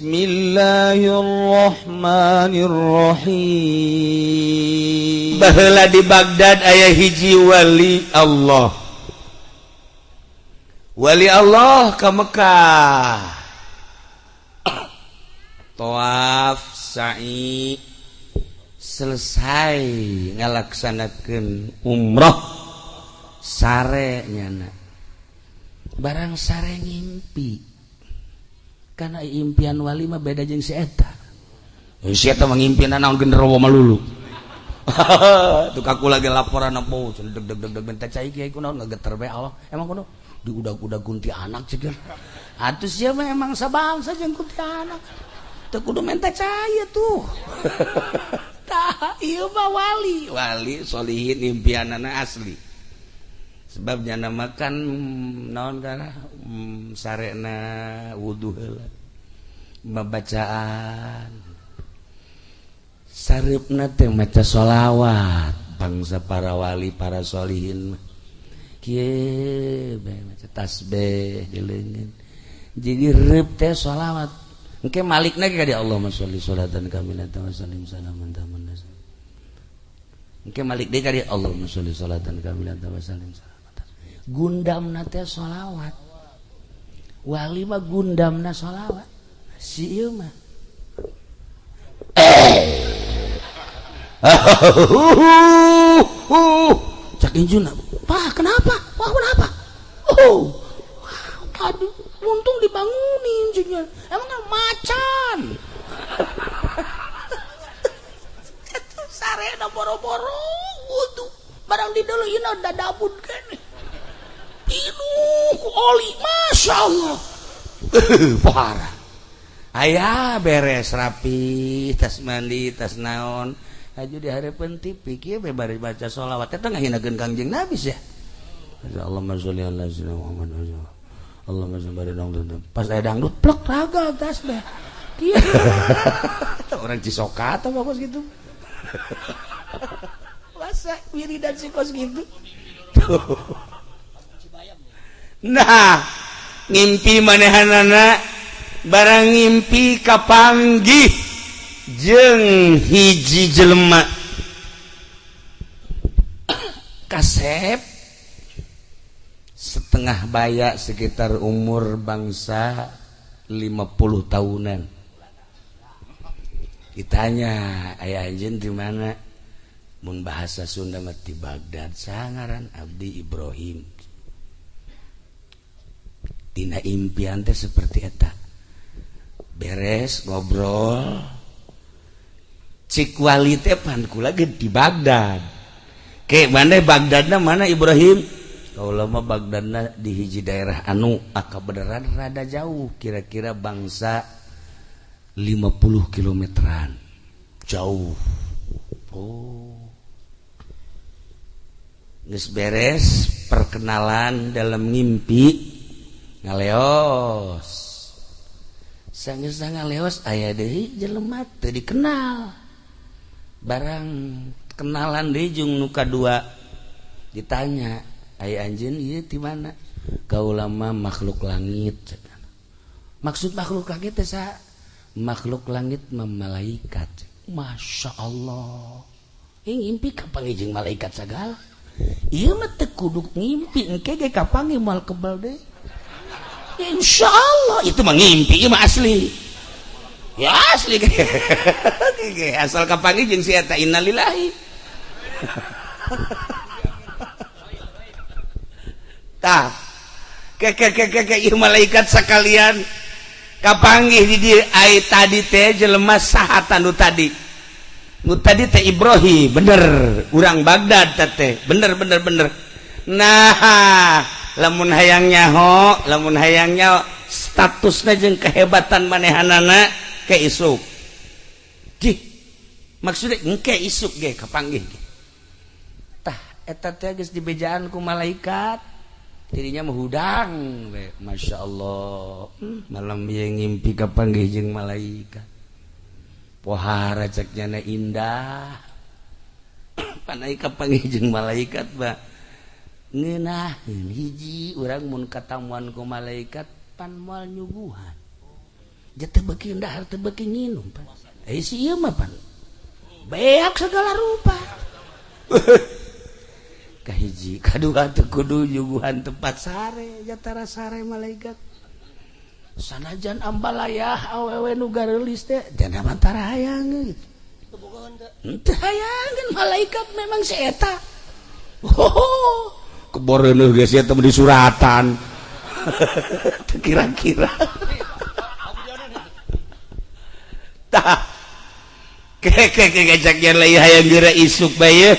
Bismillahirrahmanirrahim. Baheula di Baghdad aya hiji wali Allah. Wali Allah ke Mekah. Tawaf, sa'i, selesai ngalaksanakeun umroh. Sare nyana. Barang sare ngimpi. Karena impian wali mah beda jeung si eta. Si eta mah ngimpian naon genderuwo melulu. Tuh aku lagi laporan apa deg deg deg deg minta cai kiai kunaon ngageter bae Allah. Emang kuno diudag-udag kuntilanak cek. Atuh sia mah emang sabangsa jeung kuntilanak. Teu kudu minta cai tuh. Tah ieu mah wali, wali solihin impianana asli. Sebab nyana makan naon kana sarena wudu heula. Babacaan sareupna teh maca sholawat bangsa para wali para solihin kieu bae maca tasbih di leungeun. Jadi reup teh sholawat engke malikna ge ka di Allahumma sholli sholatan kamilatan wa sallim salaman taman. Engke malik deui ka di Allahumma sholli sholatan kamilatan wa sallim salaman. Gundamna teh sholawat. Wali mah gundamna sholawat. Si ieu mah cak injuna, Pak, kenapa? Wah, kenapa? Oh, aduh, untung dibangunin jengnya. Emang kan macan. Itu sarena boro-boro wudu. Barang di dulu ieu dadabun keneh. Pinuh ku oli, Masya Allah. Parah. Aya beres rapi, tas mandi, tas naon. Aju di hareupeun TV kieu bae bari baca sholawat eta ngahinakeun Kangjeng Nabi sia. Allahumma sholli ala sayyidina Muhammad. Allahumma sholli bari dangdut. Pas aya dangdut plek raga tas deh. Kieu. Orang Cisoka atau kos gitu. Masa wiridan si kos gitu. Nah, ngimpi manehanana barang ngimpi kapanggih jeung hiji jelema kasep setengah baya sekitar umur bangsa 50 tahunan. Ditanya aya anjeun di mana? Mun bahasa Sunda mah di Baghdad. Sangaran abdi Ibrahim. Dina impian teh seperti eta. Beres ngobrol cik wali teh pan kula ge di Baghdad. Ke mana Baghdadna mana Ibrahim? Kaula mah Baghdadna di hiji daerah anu akabeneran rada jauh, kira-kira bangsa 50 kilometeran. Jauh. Oh. Geus beres perkenalan dalam ngimpi ngaleos. Sanggeus ngaleos aya deui jelema teu dikenal. Barang kenalan deui jeung nu kadua ditanya, "Aya anjeun ieu ti mana?" Kaula mah makhluk langit. Maksud makhluk langit teh saha? Makhluk langit mah malaikat. Masya Allah. Ini ngimpi kapanggih jeung malaikat sagala. Ieu mah teu kudu ngimpi, engke ge kapanggih moal kebal deui. Insya Allah itu mah ngimpi, ieu mah asli. Ya asli asal kapanggih jeung si eta innalillahi. Tah. Ke ieu malaikat sakalian kapanggih di dieu ai tadi teh jelema saha nu tadi. Nu tadi teh Ibrahim, bener urang Baghdad teh, bener bener bener. Nah, lamun hayang nyaho, lamun hayang nyaho statusna jeung kehebatan manehanana ke isuk. Jih, maksudnya engke isuk ge kapanggih ge. Tah eta teh geus dibejaan ku malaikat. Dirinya mah hudang we, Masya Allah. Malam ieu ngimpi kapanggih jeung malaikat. Pohara cek nyana indah. Panai kapanggih jeung malaikat ba. Ngeunaheun hiji urang mun katamuan ku malaikat pan moal nyuguhan. Teu beuki dahar, teu beuki nginum, Pak. Eh, si ieu mah pan beak segala rupa. Kahiji, kadua, teu kudu nyuguhan tempat sare, jatara sare malaikat. Sanajan ambalayah awewe nu gareulis teh jana mantara hayang gitu. Teu hayangeun malaikat memang si eta. Oh, keboreuneuh geus sia teh di suratan. Teu kira-kira. Tah. Keke hayang geura isuk bae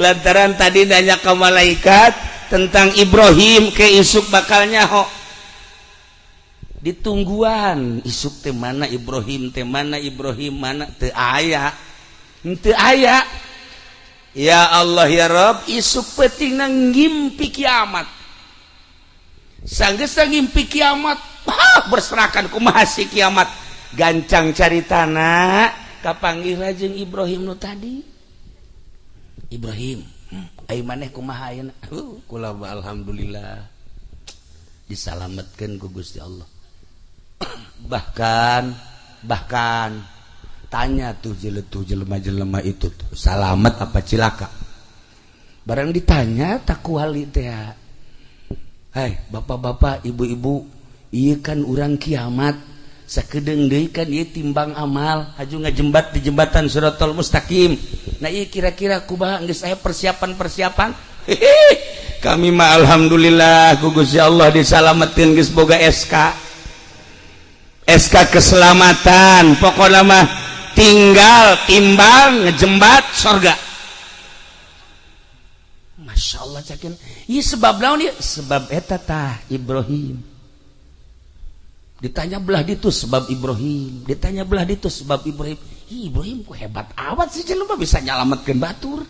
lantaran tadi nanya ke malaikat tentang Ibrahim, ke isuk bakal nyaho. Ditungguan isuk teh mana Ibrahim teh, mana Ibrahim, mana, teu aya, teu aya. Ya Allah, ya Rob, isuk peuting ngimpi kiamat. Sanggeus ngimpi kiamat, ah, berserakan kumaha si kiamat gancang cari tanah, kapanggih jeung Ibrahim nu tadi. Ibrahim, ayo maneh kumaha ayeuna? Kula alhamdulillah disalametkeun ku Gusti Allah. Bahkan bahkan tanya tuh tuh jelema-jelema itu tuh, salamet apa cilaka? Barang ditanya tak kuali teh. Hai bapak-bapak, ibu-ibu, iya kan urang kiamat sakedeung deui kan ieu timbang amal, haju ngajembat di jembatan Siratal Mustaqim. Nah, ieu kira-kira kumaha, geus aya persiapan-persiapan? Kami mah alhamdulillah ku Gusti Allah disalametin, geus boga SK SK keselamatan, pokoknya mah tinggal timbang ngejembat sorga. Masya Allah, cakin ieu sebab naon ieu? Sebab eta tah Ibrahim. Ditanya belah ditu sebab Ibrahim, ditanya belah ditu sebab Ibrahim. Ih, Ibrahim ku hebat awat sih jelema bisa nyalametkeun batur.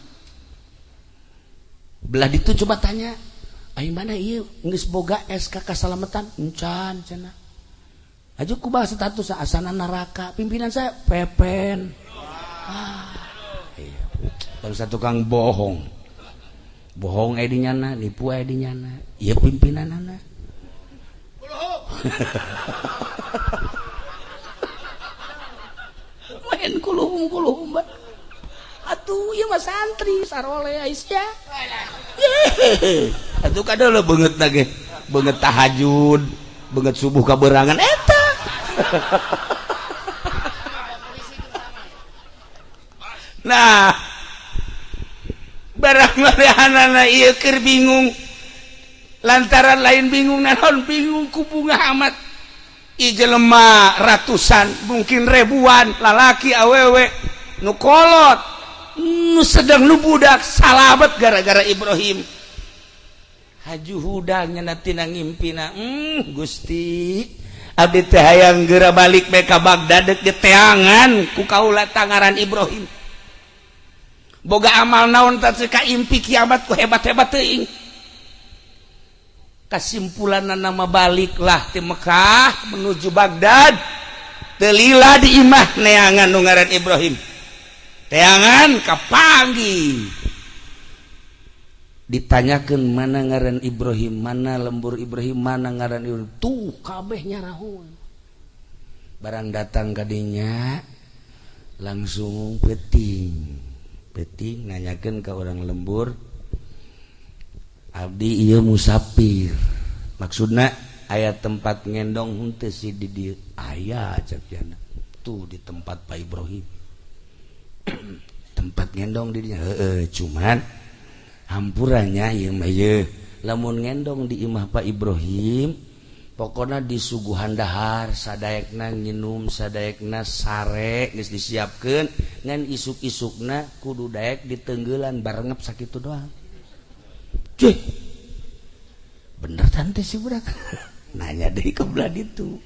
Belah ditu coba tanya, ayo mana ieu geus boga SK kasalamatan encan cenah? Aju kumaha status asana neraka? Pimpinan saya Pepen. Ah, iya. Bangsa tukang bohong, bohong eh di nyana, nipu eh di nyana, iya pimpinanana. Main kuluhum kuluhum atuh ieu mah santri sarole Aisyah. Atuh kadeuleut beungeut na ge, beungeut tahajud, beungeut subuh kaberangan eta. Nah, barang marehanana ieu keur bingung, lantaran lain bingung naon, bingung ku bunga amat. I jelema ratusan mungkin ribuan, lalaki awewe, nu kolot, nu sedang, nu budak, salamet gara-gara Ibrahim. Haju hudang nya tina ngimpina, Gusti, abdi teh hayang geura balik bae ka Baghdad deuk diteangan ku kaula tangaran Ibrahim. Boga amal naon teh ka impi kiamat ku hebat-hebat teuing. Kesimpulan nama baliklah di Mekah menuju Baghdad, telila di imah neangan nu ngaran Ibrahim, teangan kapanggih, ditanyakan mana ngaran Ibrahim, mana lembur Ibrahim, mana ngaran Ibrahim, tuh kabeh nyarahun. Barang datang kadinya langsung peting peting nanyakan ke orang lembur, abdi ieu musafir, maksudna aya tempat ngendong henteu sih di dieu? Aya, cek jana, tuh di tempat Pak Ibrahim tempat ngendong di dinya. Heeh, cuman hampurannya ieu mah ieu lamun ngendong di imah Pak Ibrahim pokona disuguhan dahar sadaekna, nginum sadaekna, sare geus disiapkeun, ngan isuk-isukna kudu daek ditenggelan barengep sakitu doang. Cuy, bener tante si budak nanya deh ke belah itu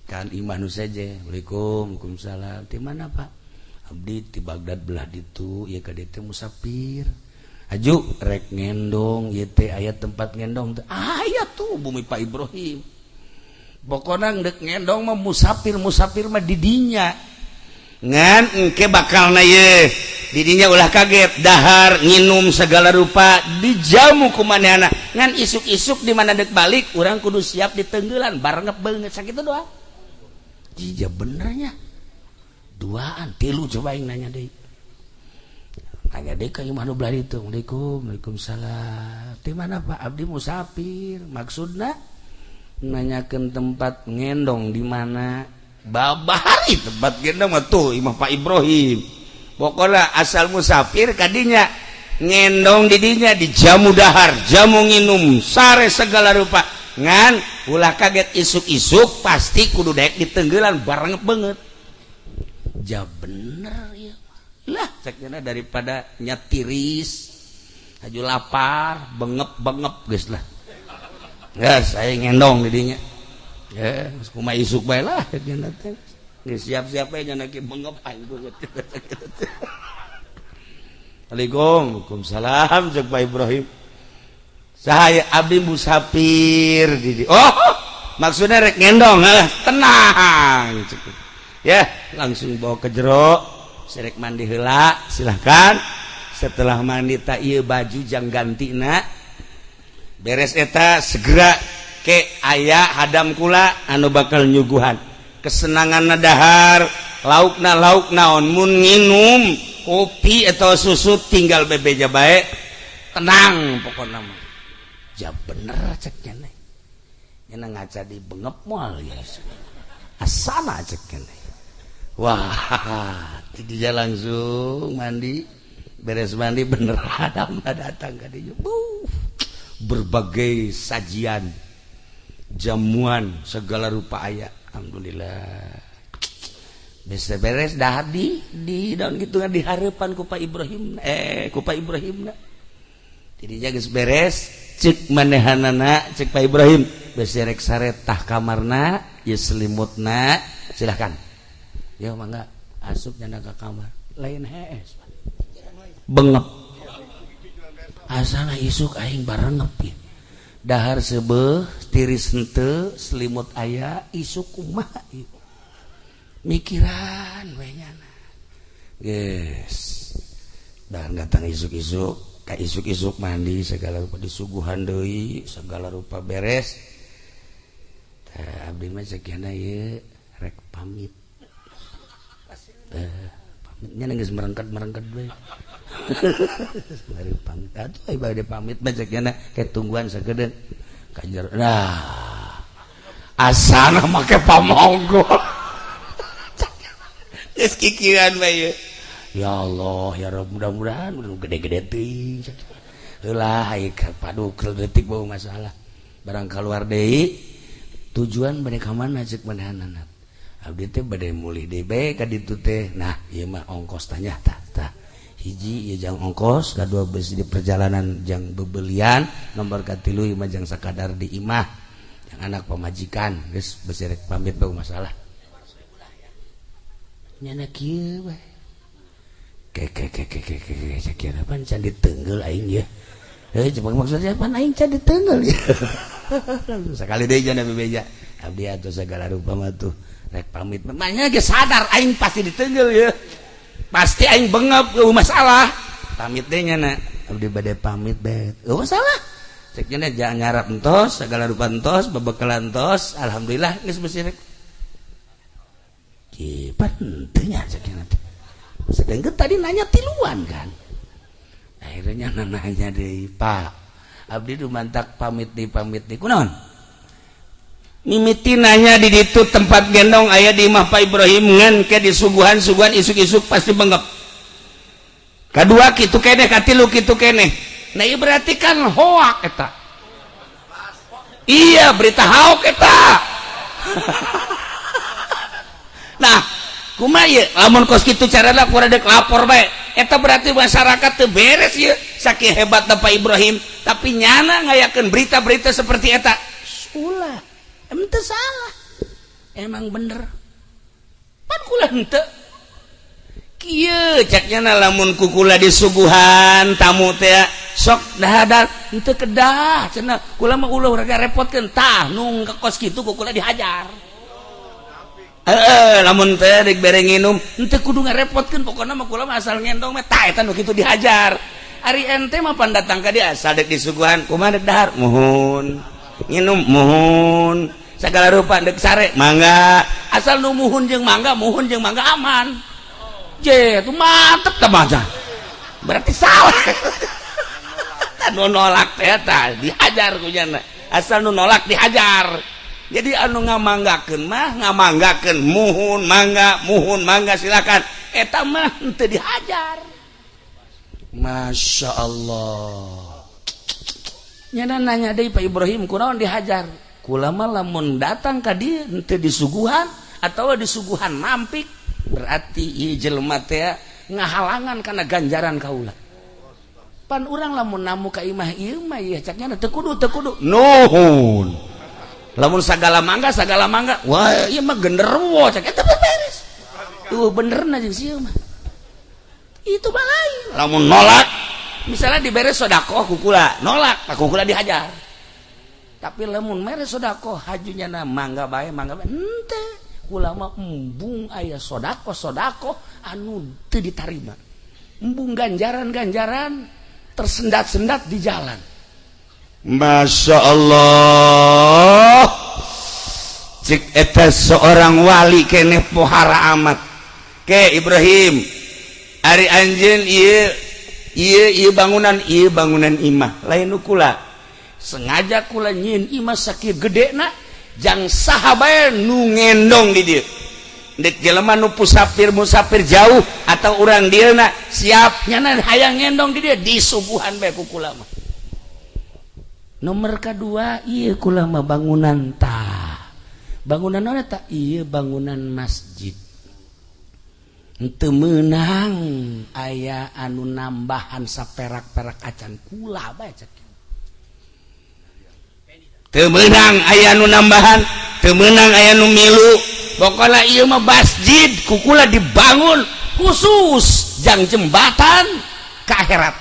kan imah nu saja. Assalamualaikum. Waalaikumsalam. Di mana, Pak? Abdi di Baghdad belah ditu ya, ka dieu teh musafir. Aju rek ngendong ieu teh, aya tempat ngendong teh? Aya, tuh bumi Pak Ibrahim. Pokona dek ngendong mah musafir musafir mah didinya, ngan engke bakalna ye didinya ulah kaget, dahar nginum segala rupa dijamu ku manehna, ngan isuk-isuk di mana dek balik urang kudu siap di tenggelan barengep beungeut sakitu doang. Jija benernya duaan tilu, coba aing nanya deui, nanya deui ka imah nu belah ditu. Assalamualaikum. Waalaikumsalam. Di mana, Pak? Abdi musafir. Maksudna nanyakeun tempat ngendong di mana. Babari tempat gendong mah tuh imah Pak Ibrahim. Pokoknya asal musafir kadinya, ngendong didinya, dijamu dahar, jamu nginum, sare segala rupa. Ngan ulah kaget, isuk-isuk pasti kudu daek ditenggelan bareng banget. Ja bener ya lah ceknya, daripada nyatiris haju lapar bengep bengep, geus lah ya saya ngendong didinya ya. Kumaha isuk bae lah nya teh, geus siap-siap bae nya bengep aing banget. Assalamualaikum. Waalaikumsalam. Cek Pak Ibrahim, saya abdi musafir di. Oh, maksudnya rek ngendong. Ah, tenang ya, langsung bawa ke jero, serek mandi heula, silahkan. Setelah mandi tak iya baju jang ganti nak beres eta segera ke aya hadam kula anu bakal nyuguhan kesenangan. Dahar laukna lauk naon, mun nginum kopi atau susu tinggal bebeja bae. Tenang pokoknya mah. Ja bener cek nya, nya ngaca di bengep moal ya asana cek nya. Wah, tidak, langsung mandi, beres mandi bener hadam datang ka dieu. Berbagai sajian jamuan segala rupa aya. Alhamdulillah bisa beres dah di daun gitu kan, di harapan ku Pak Ibrahim, ku Pak Ibrahim. Jadi geus beres, cek manehanana, cek Pak Ibrahim, beserek sare tah kamarna ya, selimutna silahkan ya, mangga asup nyanda ke kamar. Lain hees bengep, asana isuk aing barengep ya. Dahar seubeuh, tiris henteu, selimut aya, isuk kumaha ieu, mikiran we nyana. Geus dan datang isuk-isuk ka isuk-isuk, mandi segala rupa, disuguhan deui segala rupa, beres. Tah, abdi mah ceuk ieu rek pamit. Eh, pamitnya geus merengket-merengket we. Bari pamit atuh, bade pamit mah ceuk kayak tungguan sakedeung kanjer. Nah, asana make pamonggo geus kikiran bae. Ya Allah ya Rabb, mudah-mudahan gede-gede teuing heula ai padu detik bau masalah. Barang keluar deui, tujuan bade ka mana? Cek manahanana, abdi teh bade mulih deui bae ka ditu teh. Nah, ieu mah ongkos tanya tah tah hiji ieu jang ongkos, kadua besi di perjalanan jang bebelian, nomor katilu ieu mah jang sakadar di imah jang anak pamajikan. Geus besi rek pamit bau masalah nyana kieu bae. Ke ke ke ke ke ke ke kira pan can ditenggel aing ya. Eh, coba maksudnya pan aing can ditenggel ya. Sekali deui jana bebeja, abdi atuh segala rupa mah tuh rek pamit. Makanya ge sadar aing pasti ditenggel ya, pasti aing bengep ke masalah. Pamit deh nyana, abdi bade pamit bae, oh masalah cek nyana, jangan ngarap entos segala rupa entos, bebekalan entos, alhamdulillah. Geus besi rek kieu pentingnya cek nyana, sedangkan tadi nanya tiluan kan. Akhirnya nanya deh, Pak, abdi mantak pamit di pamit di kunaon mimiti nanya di ditu tempat gendong aya di imah Pak Ibrahim, ngan ke disuguhan suguhan isuk-isuk pasti bengep, kedua kitu keneh, katilu kitu keneh. Nah, iya berarti kan hoak eta, iya berita hoak eta. Nah, kumaha ieu lamun kos kitu carana? Ku dek lapor bae eta, berarti masyarakat teu beres ieu. Saking hebat Pak Ibrahim, tapi nyana ngayakeun berita-berita seperti eta. Ulah, emang salah, emang bener pan kula henteu kieu ceknya. Lamun kukula disuguhan tamu teh sok dahadar henteu kedah cenah, kula mah ulah raga repotkeun. Tah, nu kos kitu kukula dihajar. Eh, lamun teh rek bere nginum henteu kudu ngarepotkeun, pokona mah kula mah asal ngendong mah. Tah, eta nu kitu dihajar. Ari ente mah pan datang ka dia asal dek disuguhan, kumaha, dek dahar muhun, nginum muhun. Segala rupa dek sare mangga, asal nu muhun jeung mangga, muhun jeung mangga aman. Je, itu mantep tah baca. Berarti salah. Nu nolak teh tah dihajar ku nyana. Asal nu nolak dihajar. Jadi anu ngamanggakeun mah ngamanggakeun, muhun mangga, muhun mangga, silakan. Eta mah henteu dihajar. Masya Allah. Nyana nanya deui, Pak Ibrahim, kunaon dihajar? Kula mah lamun datang ka dieu henteu disuguhan atau disuguhan nampik, berarti ieu jelema teh ngahalangan kana ganjaran kaula. Pan urang lamun namu ka imah ieu mah ieu cak nyana teu kudu, teu kudu. Nuhun. Lamun sagala mangga, sagala mangga, wah, ieu mah genderuwo cak eta beres. Tuh benerna jeung sieu mah. Itu mah lain. Lamun nolak, misalnya dibere sodakoh ku kula, nolak, ku kula dihajar. Tapi lamun mere sodakoh hajunya na mangga bae, mangga bae, henteu. Kula mah embung aya sodakoh sodakoh anu teu ditarima. Embung ganjaran-ganjaran tersendat-sendat di jalan. Masya Allah. Cik eta seorang wali keneh pohara amat. Ke Ibrahim, ari anjeun ieu ieu ieu bangunan, ieu bangunan imah lain nu kula. Sengaja kula nyieun imah sakieu gedena jang saha bae nu ngendong di dieu. Dek jelema nu musafir, musafir jauh atau urang dieu na siap nyana hayang ngendong di dieu, disuguhan bae ku kula mah. Nomor kedua, ieu kula mah bangunan tah. Bangunan naon eta? Ieu bangunan masjid. Henteu meunang aya anu nambahan saperak-perak acan, kula bae cek. Teu meunang aya anu nambahan, teu meunang aya nu milu. Pokokna ieu mah masjid ku kula dibangun khusus jang jembatan ke akhirat.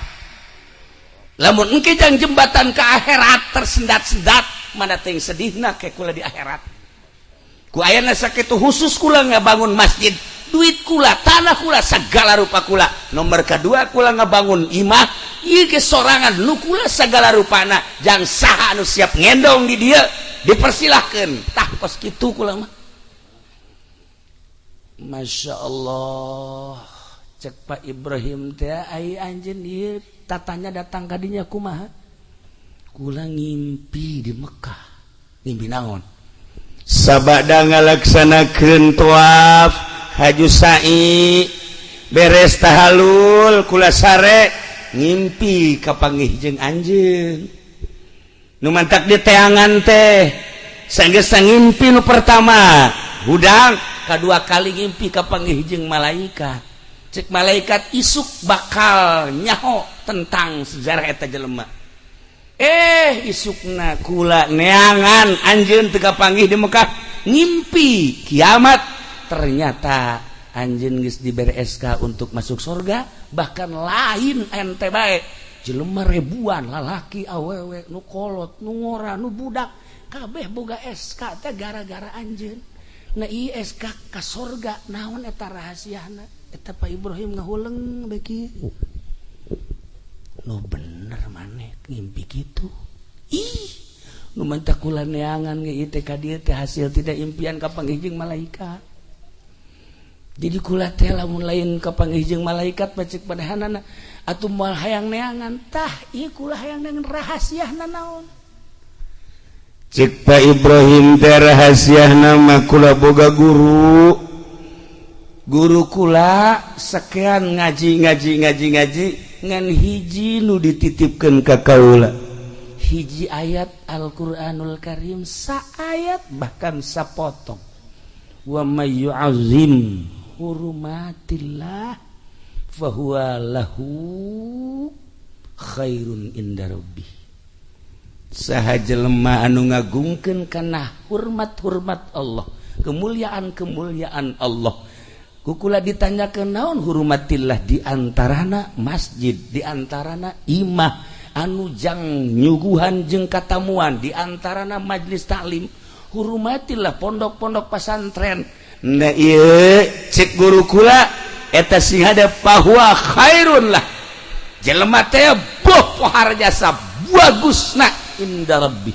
Lamun engke jang jembatan ke akhirat tersendat-sendat, mana teh sedihna ke kula di akhirat. Ku ayana sakitu khusus kula ngabangun masjid, duit kula, tanah kula, segala rupa kula. Nomor kedua, kula ngabangun imah ieu ge sorangan nu kula segala rupana jang saha anu siap ngendong di dieu dipersilahkeun. Tah, kos kitu kula mah. Masya Allah. Cek Pak Ibrahim teh, ai anjeun ieu tatanya datang kadinya kumaha? Kula ngimpi di Mekah. Ngimpi naon? Sabada ngalaksanakeun tawaf haju sa'i beres tahalul, kula sare ngimpi kapanggih jeung anjeun. Nu mantak di teangan teh sanggeus ngimpi nu pertama hudang, kedua kali ngimpi kapanggih jeung malaikat. Cek malaikat, isuk bakal nyaho tentang sejarah eta jelema. Eh, isukna kula neangan anjeun teu kapanggih di Mekah, ngimpi kiamat, ternyata anjeun geus dibere SK untuk masuk surga. Bahkan lain ente bae, jelema ribuan, lalaki awewe, nu kolot, nu ngora, nu budak, kabeh boga SK teh gara-gara anjeun. Nah, ieu SK ka sorga naon eta rahasiana? Eta Pak Ibrahim ngahuleng beki nu bener maneh ngimpi kitu. Ih, nu mantak kula neangan ge ieu teh ka dieu teh hasil tidak impian kapanggih jeung malaikat. Jadi kula teh lamun lain kapanggih jeung malaikat pacek padehanana atuh moal hayang neangan. Tah, ieu kula hayang neangan rahasiana naon. Cek Pak Ibrahim teh, rahasiana mah kula boga guru. Guru kula sekian ngaji ngaji ngaji ngaji, ngan hiji nu dititipkeun ka kaula, hiji ayat Al-Qur'anul Karim, saayat bahkan sapotong, wa may yu'azzim hurumatillah fahuwa lahu khairun inda rabbih. Saha jelema anu ngagungkeun kana hormat-hormat Allah, kemuliaan-kemuliaan Allah. Ku kula ditanyakeun naon hurumatillah, di antarana masjid, di antarana imah anu jang nyuguhan jeung katamuan, di antarana majlis taklim, hurumatillah pondok-pondok pasantren. Nah, ieu cek guru kula eta sing ada fahuwa khairun lah, jelema teh boh pohara jasa bagusna inda rabbi.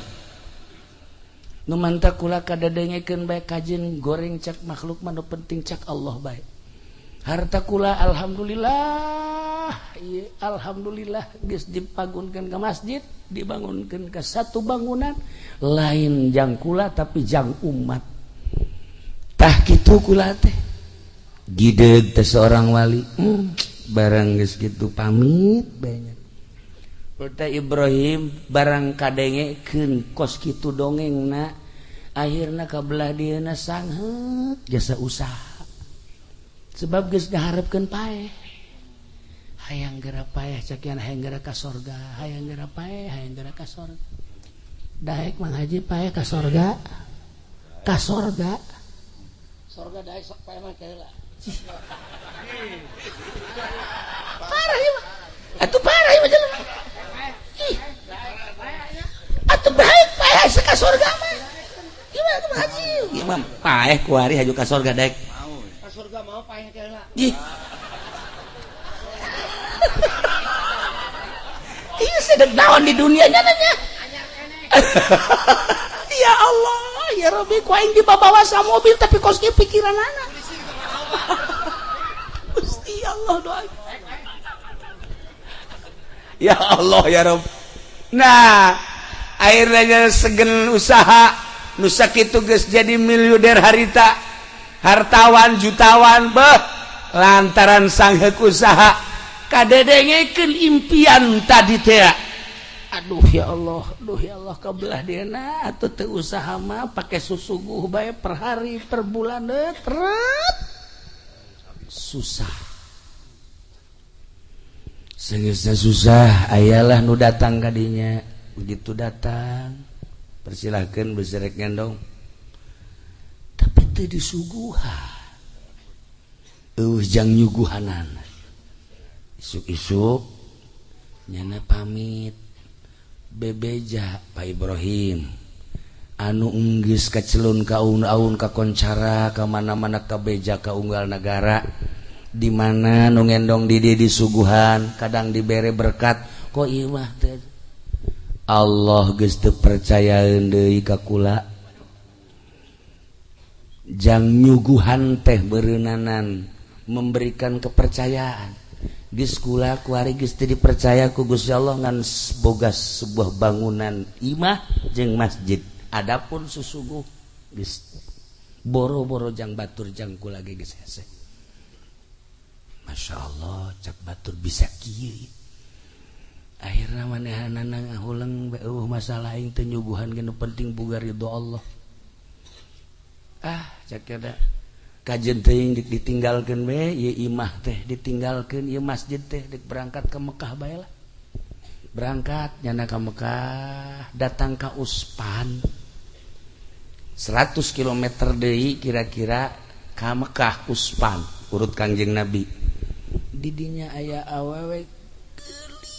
Nu mantap kula kadadengekeun bae kajeun goreng cak makhluk mah nu penting cak Allah bae. Harta kula alhamdulillah, ieu alhamdulillah geus dipagunkeun ka masjid, dibangunkeun ka satu bangunan lain jang kula tapi jang umat. Tah kitu kula teh. Gideg teh seorang wali. Barang geus kitu pamit banyak. Kota Ibrahim barang kadengekeun kos kitu dongengna akhirna ka belah dieuna sangheut jasa usaha. Sebab geus ngaharepkeun paeh. Hayang geura paeh cakian hayang geura ka sorga, hayang geura paeh, hayang geura ka sorga. Daek Mang Haji paeh ka sorga. Ka sorga. Sorga daek sok paeh mah heula. Parah ieu mah. Atuh parah ieu mah jelema. Ih. Atuh baik paeh ka sorga mah. Gimana tuh Mang Haji? Gimana paeh kuari haju ka sorga daek. Ka surga mau paeh heula. Ih. Ieu sedek naon di dunia nya nya. Ya Allah, ya Rabbi, ku aing dibawa sa mobil tapi kos kieu pikiranana. Gusti Allah doa. Ya Allah ya Rabb. Nah, akhirnya segen usaha nu sakitu geus jadi miliuder harita, hartawan, jutawan, beuh lantaran sangheuk usaha kadedengekeun impian tadi teh. Aduh ya Allah, aduh ya Allah kabelah dieuna atuh teu usaha mah pake susuguh bae per hari, per bulan teret. Susah. Segeusna susah, ayalah nu datang ka dinya. Begitu datang, persilahkeun beserek gendong. Tapi teu disuguhan. Eueuh jang nyuguhanana. Isuk-isuk nyana pamit. Bebeja Pak Ibrahim anu enggeus kacelun ka aun-aun ka koncara ka mana-mana ka beja ka unggal nagara di mana nu ngendong di dieu disuguhan kadang dibere berkat kok ieu mah teh Allah geus teu percayaeun deui ka kula jang nyuguhan teh beureunanan memberikan kepercayaan. Geus kula kuari geus teu dipercaya ku Gusti Allah ngan boga sebuah bangunan imah jeung masjid. Adapun susuguh geus boro-boro jang batur jang kula ge geus hese. Masya Allah cak batur bisa kieu. Akhirna manehanana ngahuleng bae eueuh masalah aing teu nyuguhan ge nu penting boga ridho Allah. Ah cak da kajen teuing ditinggalkeun we ieu imah teh ditinggalkeun ieu masjid teh dek berangkat ke Mekah bae lah. Berangkat nyana ka Mekah, datang ka Uspan. 100 km deui kira-kira ka Mekah Uspan urut Kangjeng Nabi. Di dinya aya awewe geulis.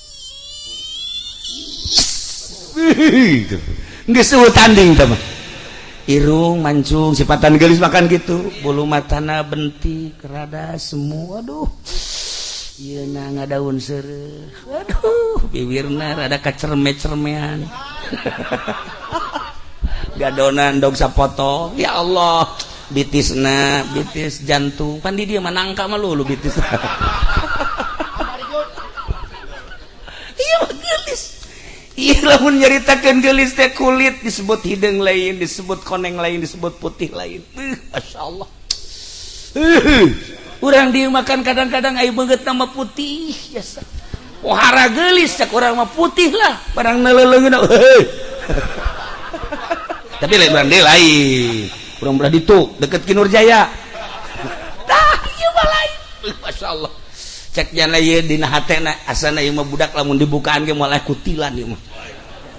Geus eueuh tanding teh mah. Irung mancung sipatan gelis makan gitu, bulu matana bentik rada semu, aduh ieu na ngadaun seureuh, aduh bibirna rada kacerme-cermean. Gadonan dog sapoto, ya Allah bitisna bitis jantung pan di dieu mah nangka mah lulu bitis. Ieu mah geulis. Iya lamun nyaritakeun geulis teh kulit disebut hideung lain, disebut koneng lain, disebut putih lain. Masya Allah. Urang dieu makan kadang-kadang aya beungeut nama putih biasa. Pohara geulis cak urang mah putih lah, barang neuleuleungeun. Tapi lain urang deui lain. Urang belah ditu deket Ki Nurjaya. Tah ieu mah lain. Masya Allah. Cek jana ieu dina hatena asana ieu mah budak lamun dibukaan ge moal kutilan ieu mah.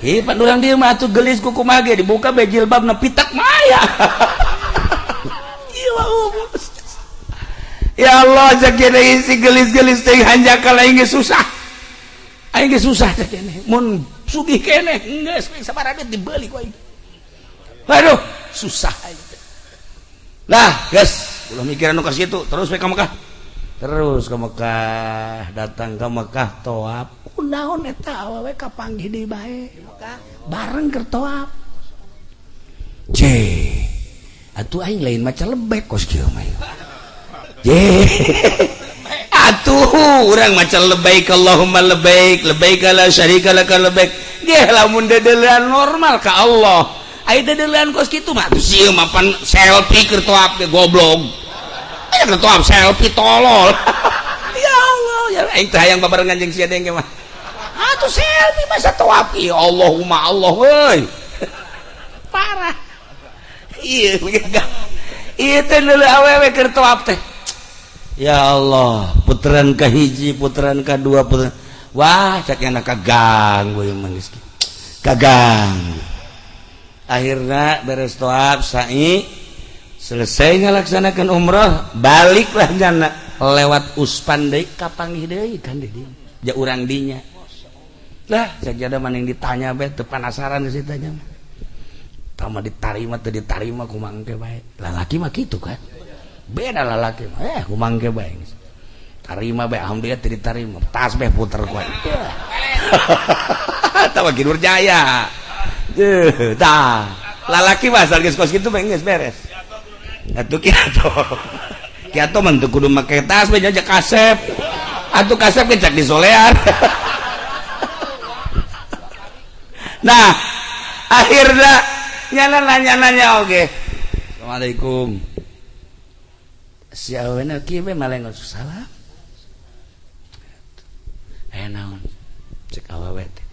Ih pan urang dieu mah atuh geulis ku kumaha ge dibuka be jilbabna pitak maya. Ieu mah umum. Ya Allah cek jana isi geulis-geulis teh hanjakal aing ge susah. Aing ge susah cek jana. Mun sugih keneh geus sabaraha duit dibeuli ku aing. Aduh, susah aing. Lah, geus ulah mikiran nu ka situ, terus we ka Mekah. Terus ke Mekah, datang ke Mekah toab. Kunaon eta awewe kapanggih deui bae. Bareng keur toab. C atuh aing lain maca lebek kos kieu mah ye atuh urang maca lebbaik Allahumma lebbaik lebbaik la syarika laka lebbaik ge lamun dedelean normal ka Allah aya dedelean kos kitu mah atuh sieun mah pan selfie keur toap ge goblok aya keur toap selfie tolol. Ya Allah ya aing teh hayang babarengan jeung sia denge mah atuh selfie masa toap ya Allahumma Allah euy parah. Iya iya teh leuleuh awewe keur toap teh ya Allah putaran ka hiji putaran ka dua putaran wah cak enak kaganggu ieu mah geus kaganggu. Akhirna beres toap sa'i selesai ngalaksanakan umroh baliklah jana lewat Uspan deui kapanggih deui kan di dieu ja urang dinya lah cak jada maning ditanya bae teu penasaran geus ditanya mah tama ditarima teu ditarima kumaha engke bae lalaki mah kitu kan beda lalaki mah kumaha engke bae tarima bae alhamdulillah teu ditarima tasbih puter ku aing tawa Gidur Jaya tah lalaki mah asal geus kos kitu mah geus beres atuh kitu kitu mah teu kudu make tasbih aja kasep atuh kasep ge cak disolean. Nah akhirnya nyana nanya-nanya oge assalamualaikum si awena kieu we malengot salam naon cek awewe teh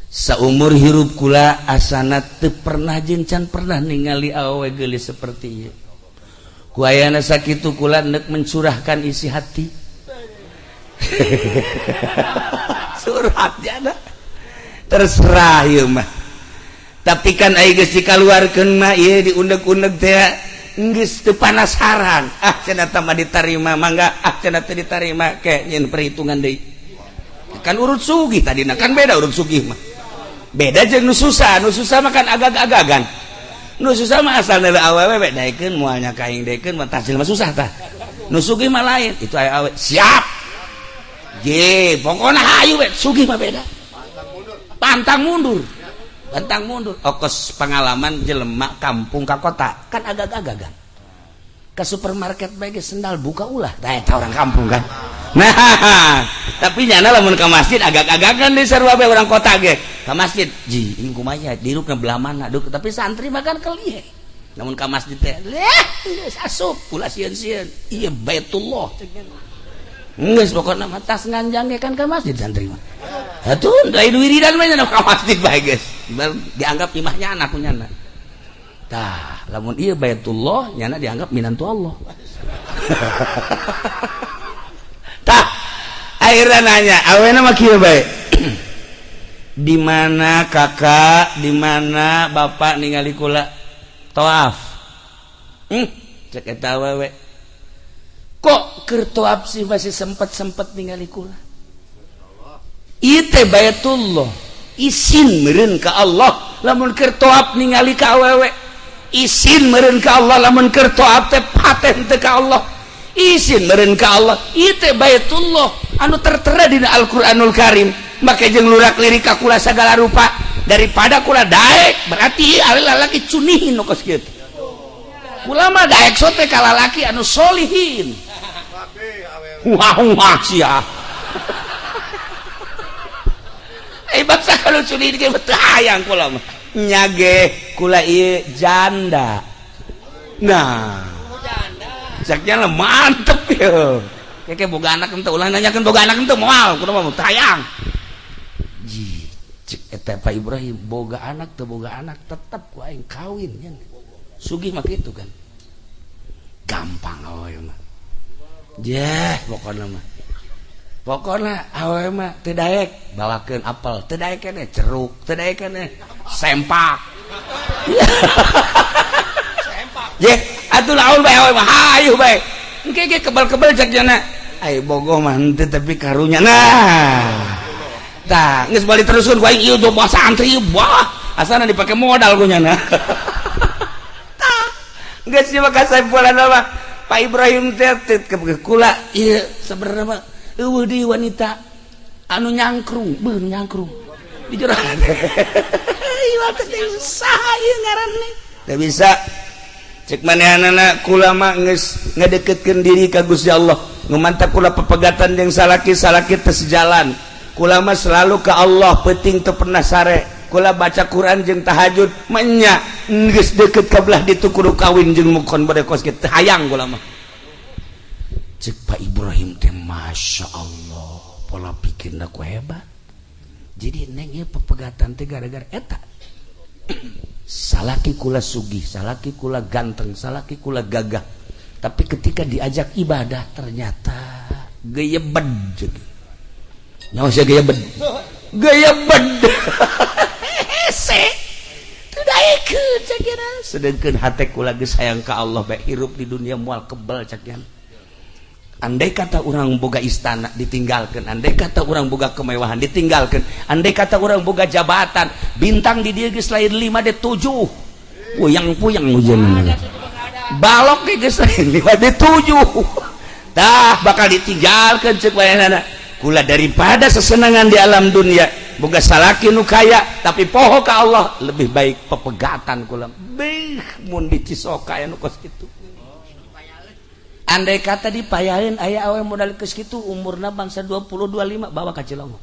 saumur hirup kula asana teu pernah jeung can pernah ningali awewe geulis seperti ieu ku ayana sakitu kula neuk mencurahkan isi hati. Surat jana terserah ieu mah tapi kan ai geus dikaluarkeun mah ieu diundeg-undeg teh geus teu panasaran ah cenah tah mah ditarima mangga ah cenah teu ditarima ke nyeun perhitungan deui kan urut sugih tadina kan beda urut sugih mah beda jeung nu susah mah kan agag-agagan nu susah mah asal neuleuh awewe we daekeun moal nya ka aing daekeun mah tasil mah susah tah nu sugih mah lain itu aya awe siap je pokona hayu we sugih mah beda pantang mundur pantang mundur okos pengalaman jelema kampung ka kota kan agag-agagan ke supermarket bae ge sendal buka ulah tah eta orang kampung kan. Nah tapi nyana lamun ke masjid agak-agagan di sarua bae orang kota ge ke masjid ji ini kumaha dirupna belah mana duk tapi santri mah kan kelihe lamun ka masjid teh leh geus asup ulah sieun-sieun ieu Baitullah geus pokona mah tas nganjang ge kan ka masjid santri mah atuh lain wiridan mah nyana ka masjid bae geus dianggap imahnya anak nyana tah lamun ieu Baitullah nyana dianggap minantu Allah. Tah akhirnya nanya awena mah kieu bae di mana kakak di mana bapak ningali kula tawaf cek eta awewe kok keur tawaf sih masih sempet-sempet ningali kula ieu teh Baitullah isin meureun ka Allah lamun keur tawaf ningali ka awewe isin meureun ka Allah lamun keur tawaf teh paten teh ka Allah isin meureun ka Allah ieu teh Baitullah anu tertera dina Al-Qur'anul Karim make jeung lurak lirik ka kula sagala rupa daripada kula daek berarti ieu lalaki cunihin nu kos kieu kula mah daek sote ka lalaki anu solihin wah wah sia bangsa kalau cunihin ge teu hayang kula mah nyage kula ieu janda nah caknya lah mantep ya kayak boga anak ente ulah nanyakeun boga anak ente moal kudu mah tayang ji cek eta Pak Ibrahim boga anak teu boga anak tetep ku aing kawin nya sugih mah kitu kan gampang awewe mah jeh pokona mah pokona awewe mah teu daek bawakeun apel teu daek keneh ceruk teu daek keneh sempak sempak jeh atuh laun bae awewe mah hayu bae engke ge kebal-kebal cak jana ai bogoh mah henteu tapi karunya nah tah geus balik teruskeun ku aing ieu coba santri wah asana dipake modal ku nyana tah geus ieu mah kasimpulan mah Pak Ibrahim teh kula ieu sebenarnya mah eueuh deui wanita anu nyangkrung beuh nyangkrung di jero. deui waktu teh saha ieu ngaran neng teu bisa cek manehanana kula mah geus ngadeukeutkeun diri ka Gusti Allah nu mantap kula pepegatan jeung salaki-salaki teu sejalan kula mah selalu ka Allah penting teu pernah sare kula baca Quran jeung tahajud menya geus deukeut ka belah ditu kudu kawin jeung mukon bade kos kitu hayang kula mah. Cek Pak Ibrahim teh Masya Allah pola pikirna ku hebat. Jadi neng ieu pepegatan teh gara-gara eta salaki kula sugih, salaki kula ganteng, salaki kula gagah, tapi ketika diajak ibadah ternyata geyebed. Nyawa sia geyebed geyebed hese teu daekeun cek nya. Sedengkeun hate kula geus hayang ka Allah bae hirup di dunia moal kebel cek nya. Andai kata orang boga istana ditinggalkan, andai kata orang boga kemewahan ditinggalkan, andai kata orang boga jabatan bintang di dia geus lain 5 de 7 puyang-puyang hujan balok ge geus lain 5 de 7 tah bakal ditinggalkan cek wayanana kula daripada sesenangan di alam dunia boga salaki nu kaya tapi poho ka Allah lebih baik pepegatan kula beuh mun di Cisoka anu kos kitu. Andai kata dipayahin aya awe modal geus kitu umurna bangsa 20 25 bawa ka Cilongok.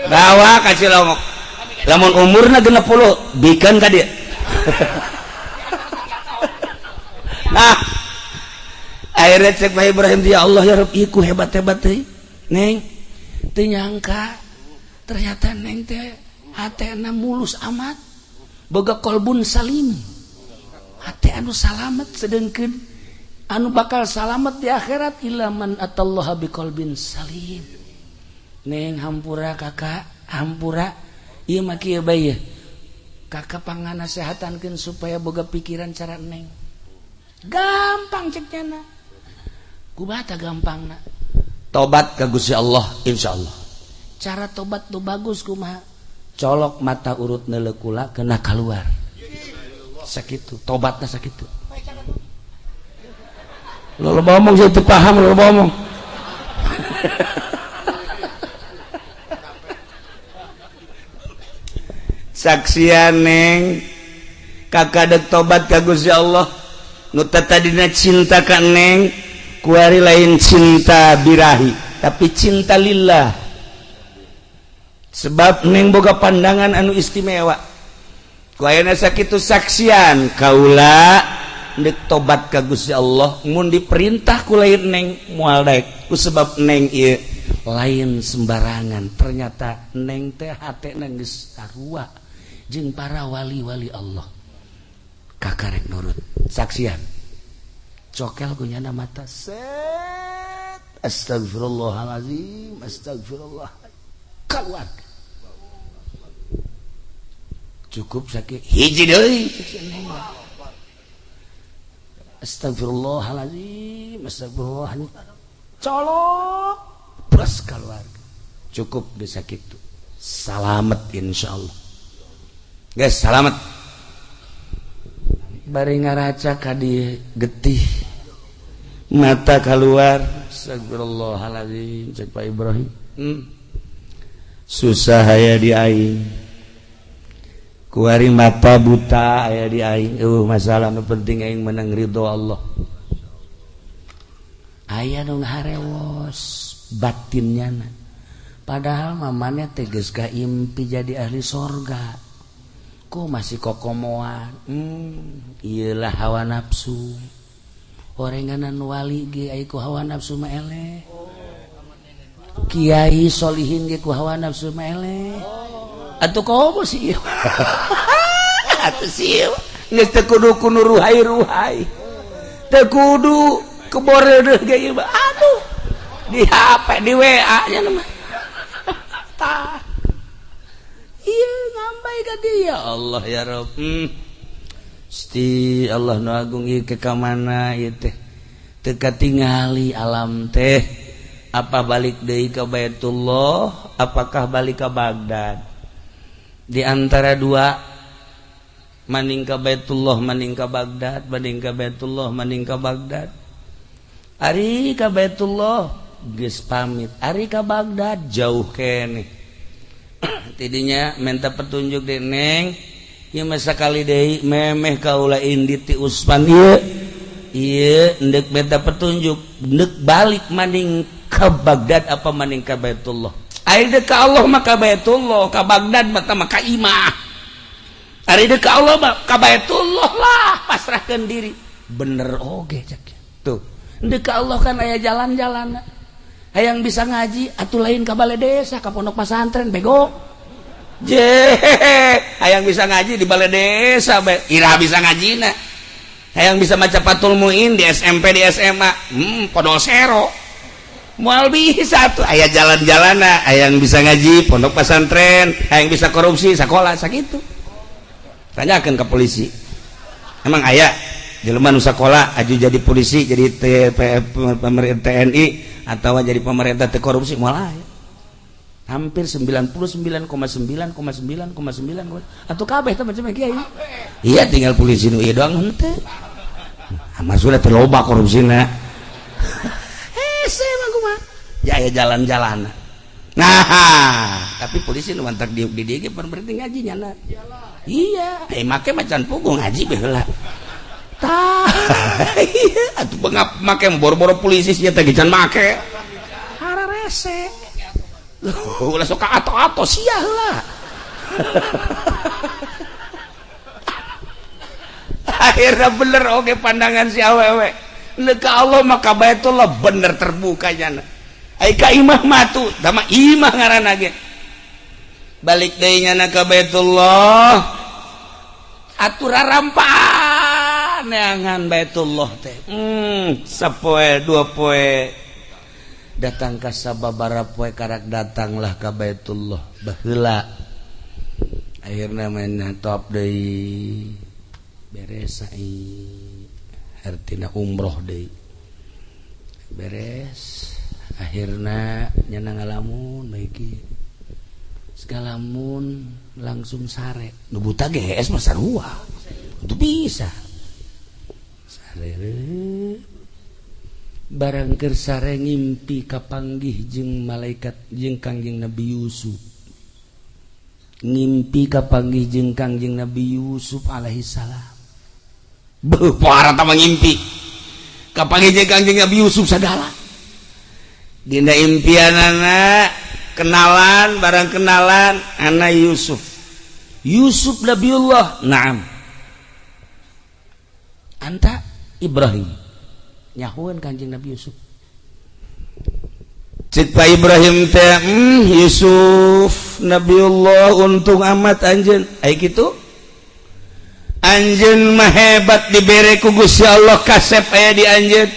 Bawa ka Cilongok. Lamun umurna 60 bikeun ka dieu. Nah, akhirnya cek Pak Ibrahim ya Allah ya Rabb iku hebat-hebat teh. Neng teu nyangka ternyata neng teh hatena mulus amat. Boga kolbun salim. Hate anu salamet sedengkeun anu bakal salamet di akhirat ilaman atallaha biqalbin salim. Neng hampura kakak, hampura ieu mah kieu bae. Kakak panganasehatankeun supaya boga pikiran cara neng. Gampang cek nyana. Kumaha gampangna? Tobat ka Gusti Allah insyaallah. Cara tobat nu bagus kumaha? Colok mata urut neuleuh kula kena keluar. Sakitu, tobatna sakitu. Lo ngomong saya itu paham lo ngomong. Saksian neng kakak dek tobat ka Gusti Allah nu tadina cinta ka neng kuari lain cinta birahi tapi cinta lillah sebab neng boga pandangan anu istimewa ku ayeuna sakitu saksian kaula ndek tobat ka Gusti Allah mun diperintah ku lain neng moal daek ku sebab neng ieu lain sembarangan ternyata neng teh hatena geus sarua jeung para wali-wali Allah kakarek nurut saksian cokel ku nyana mata set astagfirullahalazim astagfirullah keluar cukup sakit hiji deui astagfirullahaladzim astagfirullahaladzim colok plus keluarga cukup bisa gitu salamet insyaallah guys salamet bari ngaraca ka di getih mata keluar astagfirullahaladzim cek Pak Ibrahim susah aya di aing kuari mata buta aya di aing masalah nu penting aing menang ridho Allah aya nu harewos batinnya na. Padahal mamanya teh geus kaimpi jadi ahli sorga kok masih kokomoan iyalah hawa nafsu orenganan wali ge aya ku hawa nafsu mah eleh kiai solihin ge ku hawa nafsu mah eleh atuh komo sih atuh sih geus teu kudu ku nu ruhai-ruhai teu kudu keboreudeuh ge ieu mah aduh di HP di WA nya mah tah ieu ngambai ka dia Allah ya Rabb Gusti Allah nu agung ieu ke ka mana ieu teh teu katingali alam teh apa balik deui ka Baitullah apakah balik ka Baghdad di antara dua maning ka Baitullah maning ka Baghdad maning ka Baitullah maning ka Baghdad ari ka Baitullah geus pamit ari ka Baghdad jauh keneh Tidinya minta petunjuk deh, Neng. Ieu mah sakali deui memeh kaula indit ti Usman ieu. Ieu endek minta petunjuk, endek balik maning ke Baghdad apa maning ka Baitullah. Ari deuk ka Allah mah ka Baitullah, ka Baghdad mah mah ka imah. Ari deuk ka Allah mah ka Baitullah lah, pasrahkeun diri. Bener oge cek. Tuh, endek ka Allah kan aya jalan-jalan. Hayang bisa ngaji atuh lain ka balai desa, ka pondok pesantren, bego. Je, hayang bisa ngaji di balai desa bae, ira bisa ngajina. Hayang bisa maca Fathul Muin di SMP, di SMA, podol sero. Moal bisa tuh, aya jalan-jalanna, hayang bisa ngaji pondok pesantren, hayang bisa korupsi sekolah sakitu. Tanyakan ke polisi. Emang aya jelema nu sakola aju jadi polisi, jadi pemerintah TNI atau jadi pemerintah teu korupsi? Moal aya. Hampir 99,9,9,9 atau kabeh teh macam kiai. Iya, tinggal polisi nu ieu doang henteu. Nah, maksudnya teu loba korupsina. Hese mah kumaha? Ya aya jalan-jalan. Nah, tapi polisi nu mantak diuk di dieu ge pan berarti ngaji nyana. Iya, eh make macan pugu ngaji bae heula. Tah, iya atuh bengap make boro-boro polisi sia teh can make. Hararese. Ulah sok ato-ato sia heula. Akhirnya bener oke pandangan si awewe. Neuk ka Allah maka Baitullah bener terbuka nyana. Ai ka imah matu, tama imah ngaranna ge. Balik deui nyana ka Baitullah. Atuh rarampa neangan Baitullah teh. Sapoe dua poe datang ka sababaraha poe karak datanglah ka Baitullah baheula. Akhirna main top deui beres sai artina umroh deui. Beres akhirna nyana ngalamun bae kieu. Segalamun langsung sare. Nu buta ge geus mah sarua. Itu bisa. Sare barang keur sare ngimpi kapanggih jeung malaikat jeung Kangjeng Nabi Yusuf. Ngimpi kapanggih jeung Kangjeng Nabi Yusuf alaihi salam. Beuh, pohara tah ngimpi. Kapanggih jeung Kangjeng Nabi Yusuf sagala. Dina impianana kenalan, barang kenalan anak Yusuf. Yusuf Nabiullah, na'am. Anta Ibrahim. Nyahuan Kanjeng Nabi Yusuf. Cek Pak Ibrahim teh, Yusuf Nabiullah untung amat anjeun." Ai kitu? Anjeun mah hebat dibere ku Gusti Allah, kasep aya di anjeun,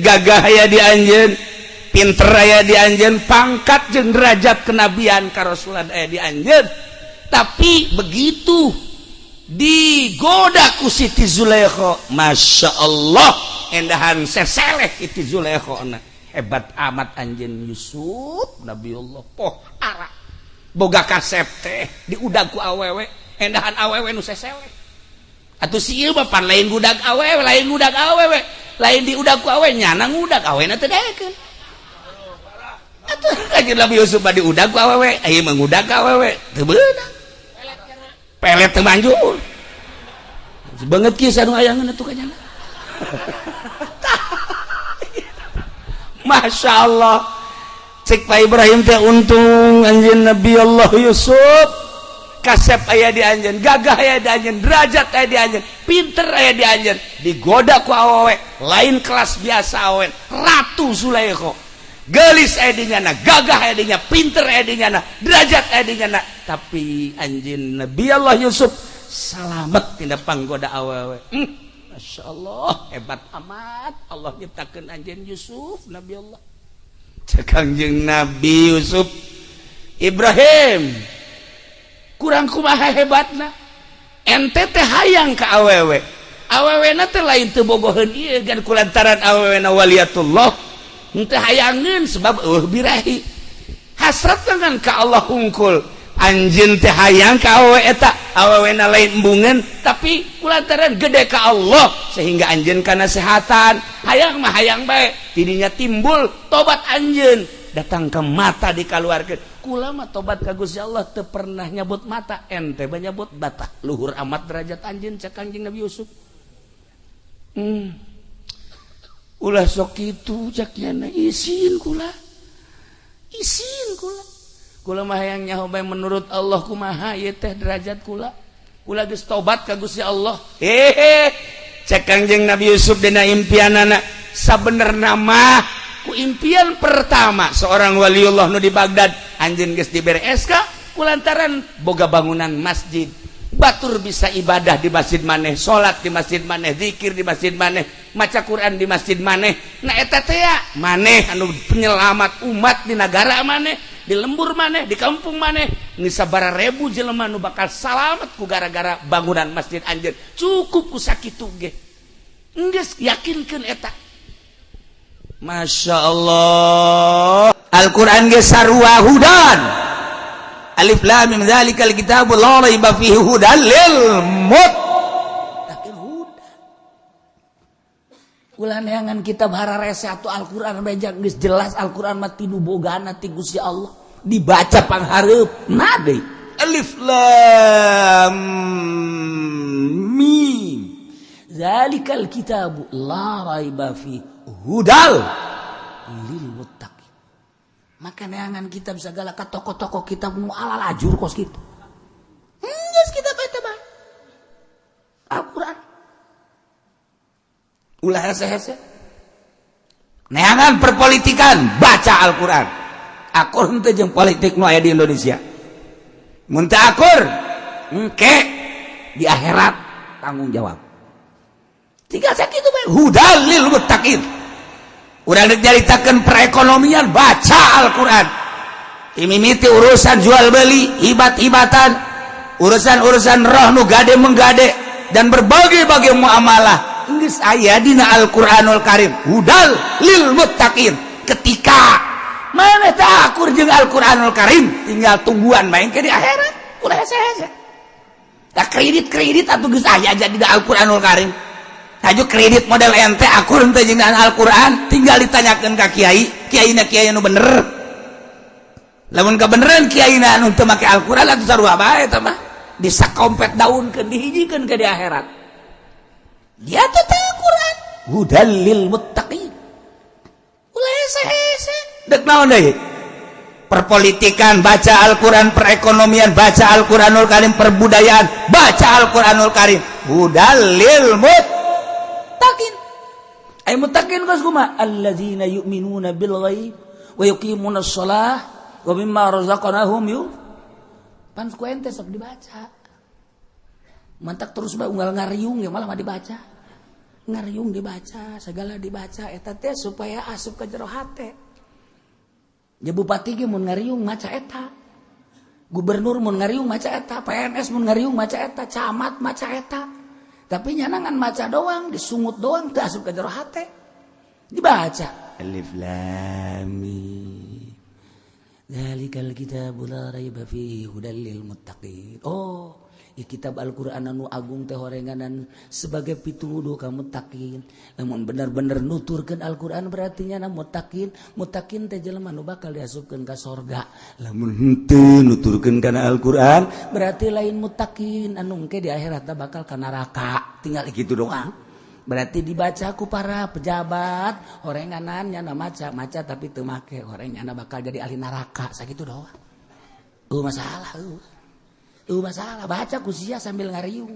gagah aya di anjeun, pinter aya di anjeun, pangkat jeung derajat kenabian karasulan aya di anjeun. Tapi begitu digoda ku Siti Zulaikha, Masya Allah, endahan seseleh Siti Zulaikha na. Hebat amat anjeun Yusuf Nabiullah, poh ara boga kasep teh diudag ku awewe, endahan awewe nu seseleh. Atuh si ieu mah pan lain budak awewe, lain budak awewe, lain diudag ku awewe, nyana ngudag awena teu daekeun. Atuh kanjeng Nabi Yusuf mah diudag ku awewe, ieu mah ngudag ka awewe teu beunang. Pelet teu manjur. Banget kieu sanu ayangan atuh kanyana. Masya Allah, cek Pak Ibrahim teh, untung anjeun Nabi Allah Yusuf, kasep aya di anjeun, gagah aya di anjeun, derajat aya di anjeun, pinter aya di anjeun, digoda ku awewe lain kelas biasa awewe, Ratu Zulaikha. Gelis aya di nyana, gagah aya di nyana, pinter aya di nyana, derajat aya di nyana, tapi anjeun Nabi Allah Yusuf salamet tina panggoda awewe. Masya Allah, hebat amat Allah nyiptakeun anjeun Yusuf Nabi Allah. Cek Kangjeng Nabi Yusuf, Ibrahim kurang kumaha hebatna, ente teh hayang ka awewe, awewena teh lain teu bogoheun ieu gan kulantaran awewena waliyatullah henteu hayangeun sebab eueuh birahi hasrat dengan ka Allah hungkul. Anjeun teh hayang ka awewe eta, awewena lain embungeun, tapi kulantaran gede ka Allah sehingga anjeun kana sehatan hayang mah hayang bae, tidinya timbul tobat anjeun datang ke mata dikaluarkeun. Kula mah tobat ka Gusti Allah teu pernah nyabut mata, ente bae nyabut bata. Luhur amat derajat anjeun, cek Kanjeng Nabi Yusuf. Ulah sok kitu, cek nyana, isin kula. Isin kula. Kula mah hayang nyaho bae menurut Allah kumaha ieu teh derajat kula. Kula geus tobat ka Gusti Allah. Hehe. Cek Kangjeng Nabi Yusuf dina impianana, sabenerna mah ku impian pertama seorang waliullah nu di Baghdad, anjeun geus dibere SK kulantaran boga bangunan masjid, batur bisa ibadah di masjid maneh, salat di masjid maneh, zikir di masjid maneh, maca Quran di masjid maneh. Nah, eta teh maneh anu penyelamat umat di negara maneh, di lembur maneh, di kampung maneh. Geus sabaraha ribu jelema nu bakal salamet ku gara-gara bangunan masjid anjeun. Cukup ku sakitu ge, geus yakinkeun eta. Masya Allah, Al-Quran ge sarua hudan. Alif lam mim, dzalikal kitabu la raiba fihi hudan lil muttaqin. Hudan. Ulah neangan kitab hararese atau Al-Quran beja. Geus jelas Al-Quran mah ti nu bogana ti Gusti Allah, dibaca panghareup na deui. Alif lam mim, dzalikal kitabu la raiba fi hudal lil muttaqin. Maka neangan kitab segala ka toko-toko kitab nu ala lajur kos kitu. Geus kitab eta mah Al-Quran. Ulah hese-hese neangan perpolitikan, baca Al-Quran. Akur henteu jeung politik nu aya di Indonesia? Mun teu akur, engke di akhirat tanggung jawab. Tinggal sakitu bae, hudal lil muttaqin. Urang dek nyaritakeun perekonomian, baca Al-Quran. Imimiti urusan jual beli, hibat-hibatan, urusan-urusan roh nu gade menggade, dan berbagai-bagai muamalah geus aya dina Al-Qur'anul Karim, hudal lil muttaqin. Ketika mana teu akur jeung Al-Qur'anul Karim, tinggal tungguan main ke di akhirat. Ulah hese-hese. Tak kredit-kredit atuh geus aya jadi di Al-Qur'anul Karim. Haju kredit model ente akur henteu jeung Al-Qur'an? Tinggal ditanyakeun ka kiai, kiaina kiai nu bener. Lamun kabeneran kiaina anu teu make Al-Qur'an, atuh sarua bae eta mah. Disakompet daunkeun, dihijikeun ke di akhirat. Dia tuh teh Al-Qur'an hudal lil muttaqin. Ulah hese-hese. Dek naon deui? Perpolitikan baca Al-Quran, perekonomian baca Al-Quranul Karim, perbudayaan baca Al-Quranul Karim, hudal lil muttaqin. Ay muttaqin kos kumaha? Alladzina yu'minuna bil ghaib wa yuqimuna shalah wa mimma razaqnahum yu pan. Ku ente sok dibaca. Mantak terus bae unggal ngariung ya malah mah dibaca. Ngariung dibaca, segala dibaca, eta teh supaya asup ke jero hate. Ya, bupati ge mun ngariung maca eta. Gubernur mun ngariung maca eta, PNS mun ngariung maca eta, camat maca eta. Tapi nyana ngan maca doang, disungut doang, teu asup ke jero hate. Dibaca. Alif lam mim. Dzalikal kitabu la raiba fihi hudal lil muttaqin. Oh, di kitab Al-Qur'an anu agung teh horenganan sebagai pituduh ka muttaqin. Lamun bener-bener nuturkeun Al-Qur'an, berarti nyana muttaqin. Muttaqin teh jelema nu bakal diasupkeun ka sorga. Lamun henteu nuturkeun kana Al-Qur'an, berarti lain muttaqin, anu engke di akhirat bakal ka neraka. Tinggal gitu doang. Berarti dibaca ku para pejabat horenganan nyana maca maca tapi teu make, horeng nyana bakal jadi ahli neraka. Sakitu doang. Masalah masalah baca ku sia sambil ngariung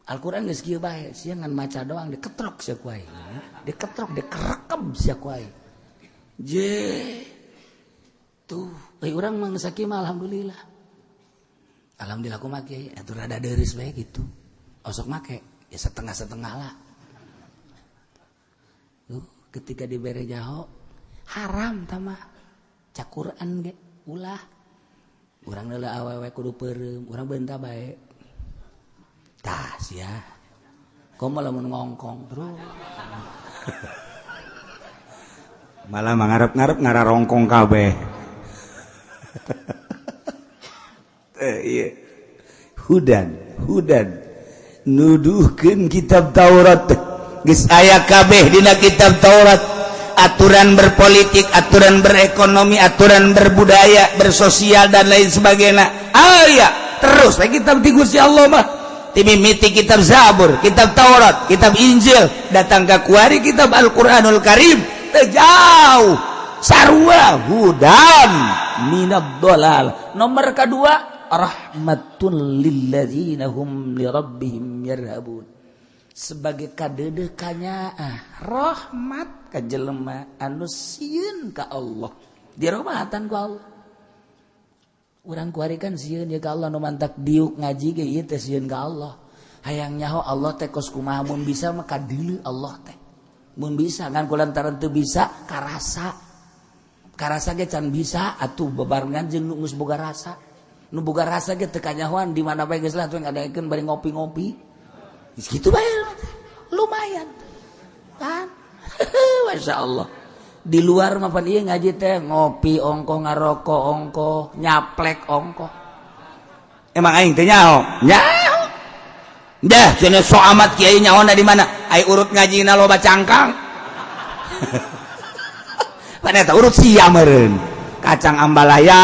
Al-Quran geus kieu bae, sia ngan maca doang diketrok sia ku aing, diketrok, dikerekeb sia ku aing. Je tuh euy, urang mah geus sakieu mah alhamdulillah. Alhamdulillah kumaha, Kiai? Atuh rada deuris bae gitu. Osok make ya setengah-setengah lah. Tuh, ketika dibere jaho haram tamah cak Quran ge ulah. Urang heula awewe kudu peureum, urang beunta bae. Tah sia. Komo lamun ngongkong terus. Malah mangarep-ngarep ngararongkong kabeh. Eh, iya. Hudan, hudan. Nuduhkeun kitab Taurat. Geus aya kabeh dina kitab Taurat. Aturan berpolitik, aturan berekonomi, aturan berbudaya, bersosial dan lain sebagainya. Aya terus we kitab ti Gusti Allah mah. Ti mimiti kitab Zabur, kitab Taurat, kitab Injil, datang ka kuari kitab Al-Qur'anul Karim, teu jauh sarua hudan minad dolal. Nomor kedua, rahmatun lilladzina hum li rabbihim yarhabun. Sebagai kadeudeuh kanyaah, rahmat ka jelema anu sieun ka Allah, dirahmatan ku Allah. Urang kuari kan sieun ya ka Allah, nu mantak diuk ngaji ge ieu teh sieun ka Allah, hayang nyaho Allah teh kos kumaha, mun bisa mah kadeuleu Allah teh, mun bisa. Ngan kulantaran teu bisa, karasa karasa ge can bisa atuh bebarengan jeung nu geus boga rasa. Nu boga rasa ge teu kanyahoan di mana bae, geus lah tuh ngadaekeun bari ngopi-ngopi gitu bae, lumayan kan. Masya Allah, di luar mah pan ieu ngaji teh ngopi ongko, ngarokok ongko, nyaplek ongko. Emang aing teh nyaho? Nyaho. Dah, cenah so amat kiai nyaho di mana? Ai urut ngajina loba cangkang. Pan eta urut sia meureun. Kacang ambalaya,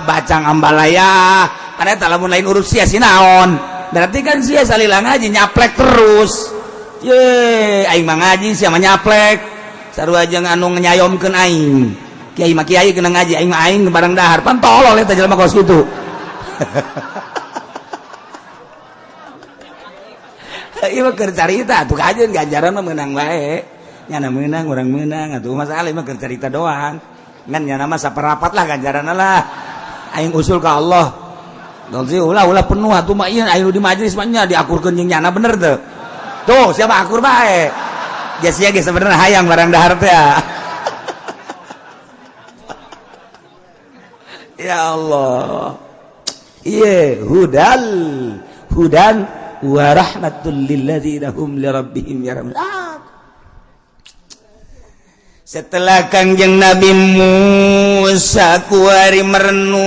bacang ambalaya. Pan eta lamun lain urut sia si naon? Berarti kan sia salila ngaji nyaplek terus. Ye, aing mah ngaji sia mah nyaplek. Sarua jeung anu nyayomkeun aing. Kiai mah kiai kena ngaji, aing mah aing barang dahar. Pan tolol eta jelema kos kitu. Ieu mah keur carita atuh, kajeun ganjaran mah meunang bae. Nyana meunang, urang meunang atuh, masalah mah keur carita doang. Ngan nyana mah saperapat lah ganjaranna lah. Aing usul ka Allah. Dong sih ulah ulah penuh atuh mah ieu aing di majelis mah nya diakurkeun jeung nyana, bener teu? Tuh, siapa akur bae. Ja sia ge sebenarnya hayang barang dahar teh. Ya Allah. Ieu hudal hudan wa rahmatul lilladzina hum li rabbihim yarhamun. Setelah Kangjeng Nabi Musa kuari merenung,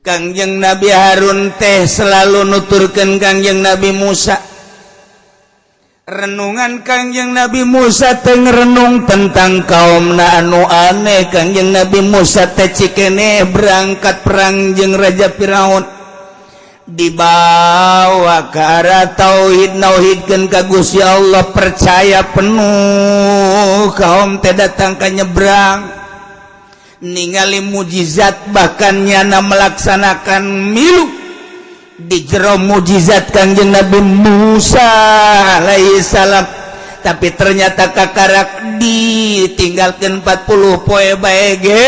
Kangjeng Nabi Harun teh selalu nuturkeun Kangjeng Nabi Musa. Renungan Kangjeng Nabi Musa teh ngerenung tentang kaum anu aneh. Kangjeng Nabi Musa teh cikene berangkat perang jeung Raja Firaun, dibawa ke arah tauhid, nauhidkeun ka Gusti Allah, percaya penuh. Kaum teh datang ka nyebrang, ningali mujizat, bahkan nyana melaksanakan milu di jero mujizat Kangjeng Nabi Musa alaihi salam. Tapi ternyata kakarak ditinggalkan 40 poe bae ge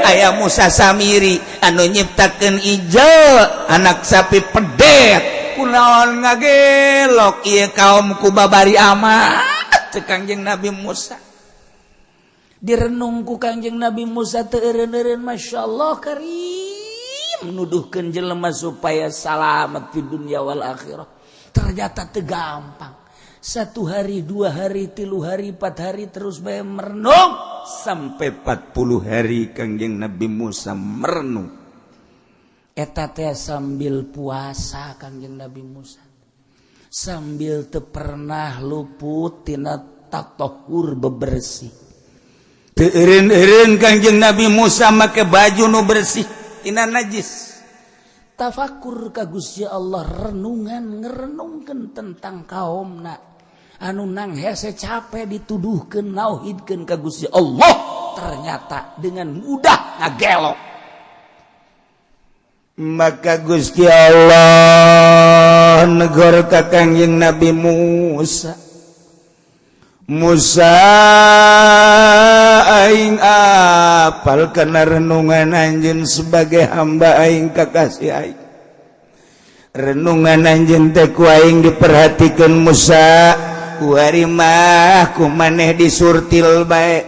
aya Musa Samiri anu nyiptakeun ijel anak sapi pedet. Kunaon ngagelok ieu kaum ku babari amat, cek Kangjeng Nabi Musa. Direnung ku Kangjeng Nabi Musa teu eureun-eureun, Masya Allah karim, nuduhkeun jelema supaya salamet di dunia wal akhirah. Ternyata teu gampang. 1 hari, 2 hari, 3 hari, 4 hari, terus bae merenung sampai 40 hari Kangjeng Nabi Musa merenung. Eta teh sambil puasa Kangjeng Nabi Musa, sambil teu pernah luput tina tatahur, bebersih. Teu eureun-eureun Kangjeng Nabi Musa make baju nu bersih tina najis. Tafakur ka Gusti Allah, renungan, ngerenungkeun tentang kaumna anu nang hese capek dituduhkeun nauhidkeun ka Gusti Allah, ternyata dengan mudah ngagelok. Maka Gusti Allah negor ka Kangjeng Nabi Musa, Musa, aing apal kana renungan anjeun sebagai hamba aing, kakasih aing. Renungan anjeun teh ku aing diperhatikan. Musa, kuari mah ku maneh disurtil bae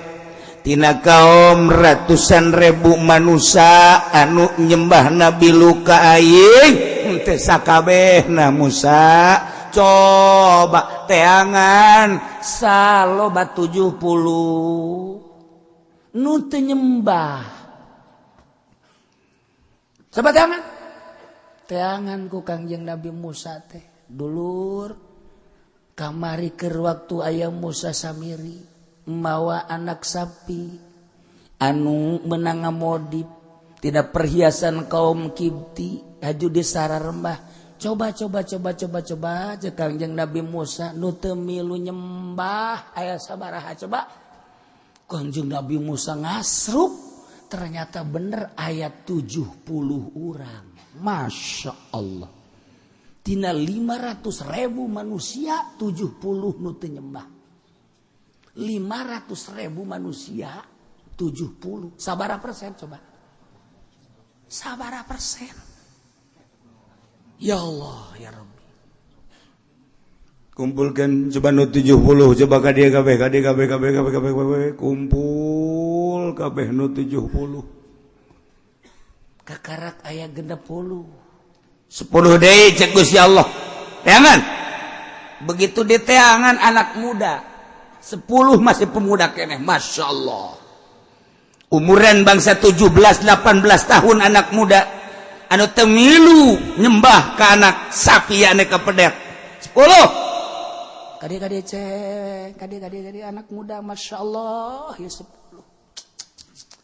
tina kaum ratusan ribu manusia anu nyembah Nabi luka aing teh sakabehna. Musa, coba teangan saloba 70 nu teu nyembah. Coba teangan, teangan ku Kangjeng Nabi Musa teh, dulur. Kamari keur waktu aya Musa Samiri mawa anak sapi anu menang ngamodip tina perhiasan kaum Kibti haju di sararembah. Coba coba coba coba coba cek Kangjeng Nabi Musa nu teu milu nyembah aya sabaraha coba. Kangjeng Nabi Musa ngasruk ternyata bener ayat 70 orang. Masya Allah. Tina 500.000 manusia 70 nu teu nyembah. 500.000 manusia 70. Sabaraha persen coba? Sabaraha persen? Ya Allah ya Rabbi. Kumpulkan coba nu 70 coba ka dieu kabeh ka dieu kabeh kabeh kabeh kabeh kumpul kabeh nu 70. Kakarak aya 60. 10 deui cek Gusti Allah. Teangan. Begitu diteangan anak muda 10 masih pemuda keneh, Masya Allah. Umuran bangsa 17 18 tahun anak muda anu teu milu nyembah ke anak sapi anu kepedet 10. Kade-kade cek, kade-kade kade anak muda, Masya Allah ya 10.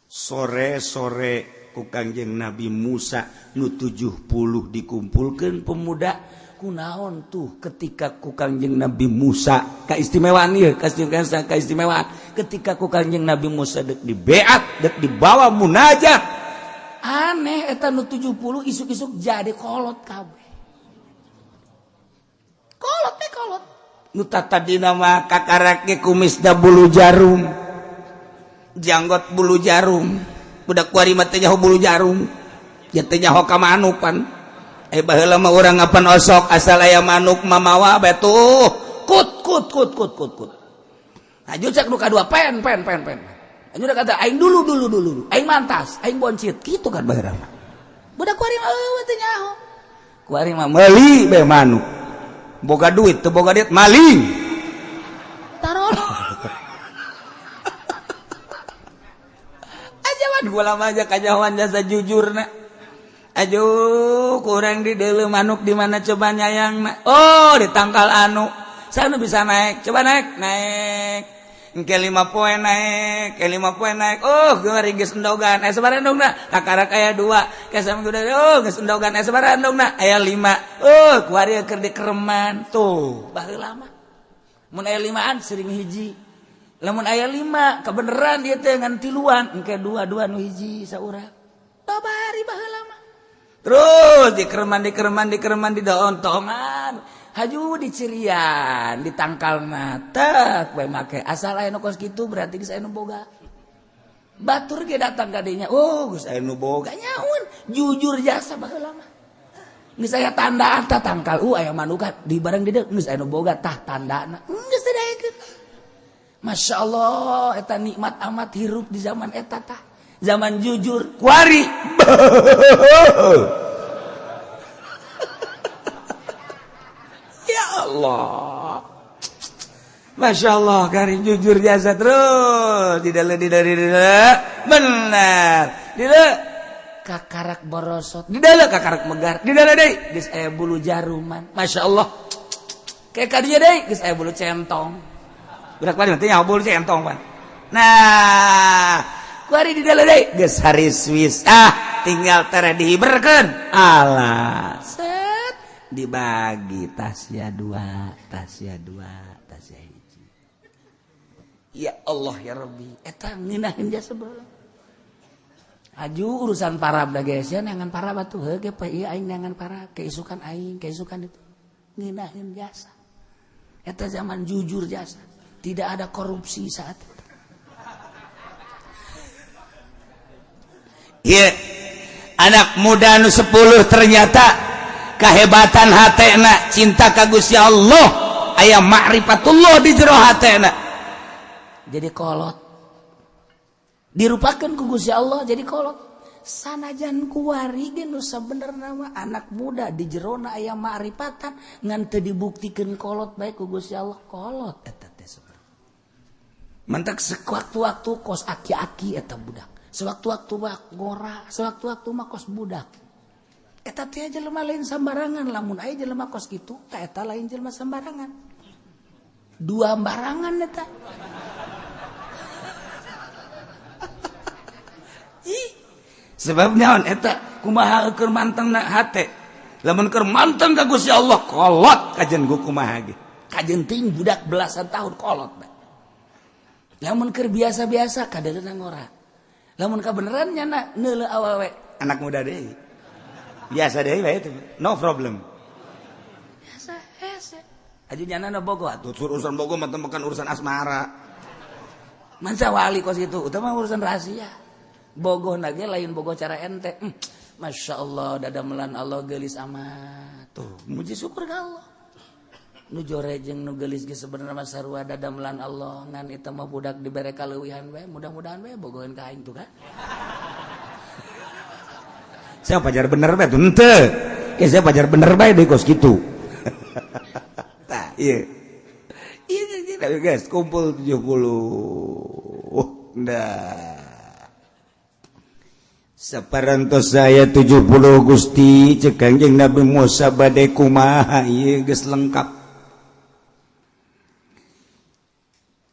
Sore-sore ku Kangjeng Nabi Musa nu 70 dikumpulkeun pemuda. Kunaon tuh ketika ku Kangjeng Nabi Musa keistimewaan ieu, keistimewaan ketika ku Kangjeng Nabi Musa dek dibeat, dek dibawa munajat. Aneh eta nu 70 isuk-isuk jadi kolot kabeh. Kolot teh kolot. Nu tadina mah kakarak ge kumisna bulu jarum. Janggot bulu jarum. Budak kuari mah teh nyaho bulu jarum. Ya teh nyaho ka manuk pan. Baheula mah urang ngapan osok asal aya manuk mamawa bae tuh. Kut kut kut kut kut kut. Aju cek nu kadua pen pen pen pen. Aju udah kata aing dulu dulu dulu. Aing mantas, aing boncit. Kitu kan baheula mah. Budak kuari mah eueuh teh nyaho. Kuari mah meuli bae manuk. Boga duit teu boga duit maling. Tarol. Aja mah gua lama aja kajahoan jasa jujurna. Aduh, kurang di deuleu manuk di mana coba nyayang. Oh, di tangkal anu. Sana bisa naik. Coba naik, naik. Engke 5 poe naik, ke 5 poe naik. Oh, geus geus endogan. Sabaraha endogna? Kakarak aya 2. Ke sama kuda. Oh, geus endogan. Sabaraha endogna? Aya 5. Oh, kuari keur dikereman. Tuh, baheula mah. Mun aya 5an sering hiji. Lamun aya 5, kebeneran dia teh ngan tiluan. Engke 2 nu hiji saurang. Babari baheula mah. Terus dikereman dikereman dikereman di daon-tongan. Haju dicirian, ditangkalna tek bae make. Asal aya nu kos kitu berarti geus aya nu boga. Batur ge datang ka dinya, oh geus aya nu boga nyaun, jujur jasa baheula mah. Geus aya tandaan tah tangkal, aya manuka di bareng di dieu geus aya nu boga tah tandana. Geus teu daekeun. Masya Allah, eta nikmat amat hirup di zaman eta tah. Zaman jujur, kuari. Ya Allah. Masya Allah, kari jujur jasa terus. Tidak tidak tidak benar. Tidak kakarak borosot. Tidak kakarak megar. Tidak deui geus aya bulu jaruman. Masya Allah. Kayak kadinya deui geus aya bulu centong. Budak bari teh nyaho bulu centong pan. Nah, kuari di dalam deui geus hari Swiss. Ah, tinggal tere dihiberkeun. Alah, set dibagi tasya 2, tasya 2, tasya 1. Ya Allah ya Rabbi, eta ngeunaheun jasa baheula. Aju urusan parab da geus ya neangan parab atuh heuh ge ieu aing neangan parab, keisukan aing, keisukan itu. Ngeunaheun jasa. Eta zaman jujur jasa. Tidak ada korupsi saat itu. Iya, anak muda nu 10 ternyata kehebatan hatena cinta ka Gusti Allah, aya ma'rifatullah di jero hatena. Jadi kolot. Dirupakeun ku Gusti Allah jadi kolot. Sanajan kuari ge nu sabenerna mah anak muda di jerona aya ma'rifatan ngan teu dibuktikeun kolot bae ku Gusti Allah kolot eta teh sebenarnya. Mentak sewaktu-waktu kos aki-aki eta budak. Sewaktu-waktu mah ngora, sewaktu-waktu mah kos budak. Eta teh jelema lain sambarangan, lamun aya jelema kos kitu, ta eta lain jelema sambarangan. Dua barangan eta. Ih, sebab naon eta kumaha keur mantengna hate. Lamun keur manteng ka Gusti Allah kolot kajen gu kumaha ge. Kajen ting budak belasan tahun kolot bae. Lamun keur biasa-biasa kadeuleunan ngora. Lamun kabeneran nyana neuleuh awewe. Anak muda deui. Biasa deui bae itu. No problem. Biasa hese. Aju nyana na bogo atuh urusan bogo mah bukan urusan asmara. Manca wali kos itu, utama urusan rahasia. Bogoh nage lain bogoh cara ente. Masya Allah dadamelan Allah geulis amat. Tuh, muji syukur ka Allah. Nu jore jeung nu geulis ge sebenarnya mah sarua dadamelan Allah, ngan eta mah budak dibere kaleuwihan we, mudah-mudahan we bogoheun ka aing tuh kan. Saya pajar bener bae tuh henteu. Ke saya pajar bener bae deui kos kitu. Tah, ieu. Ieu guys, kumpul 70. Nah. Saparantos saya 70 Gusti cek Kangjeng Nabi Musa bade kumaha ieu geus lengkap.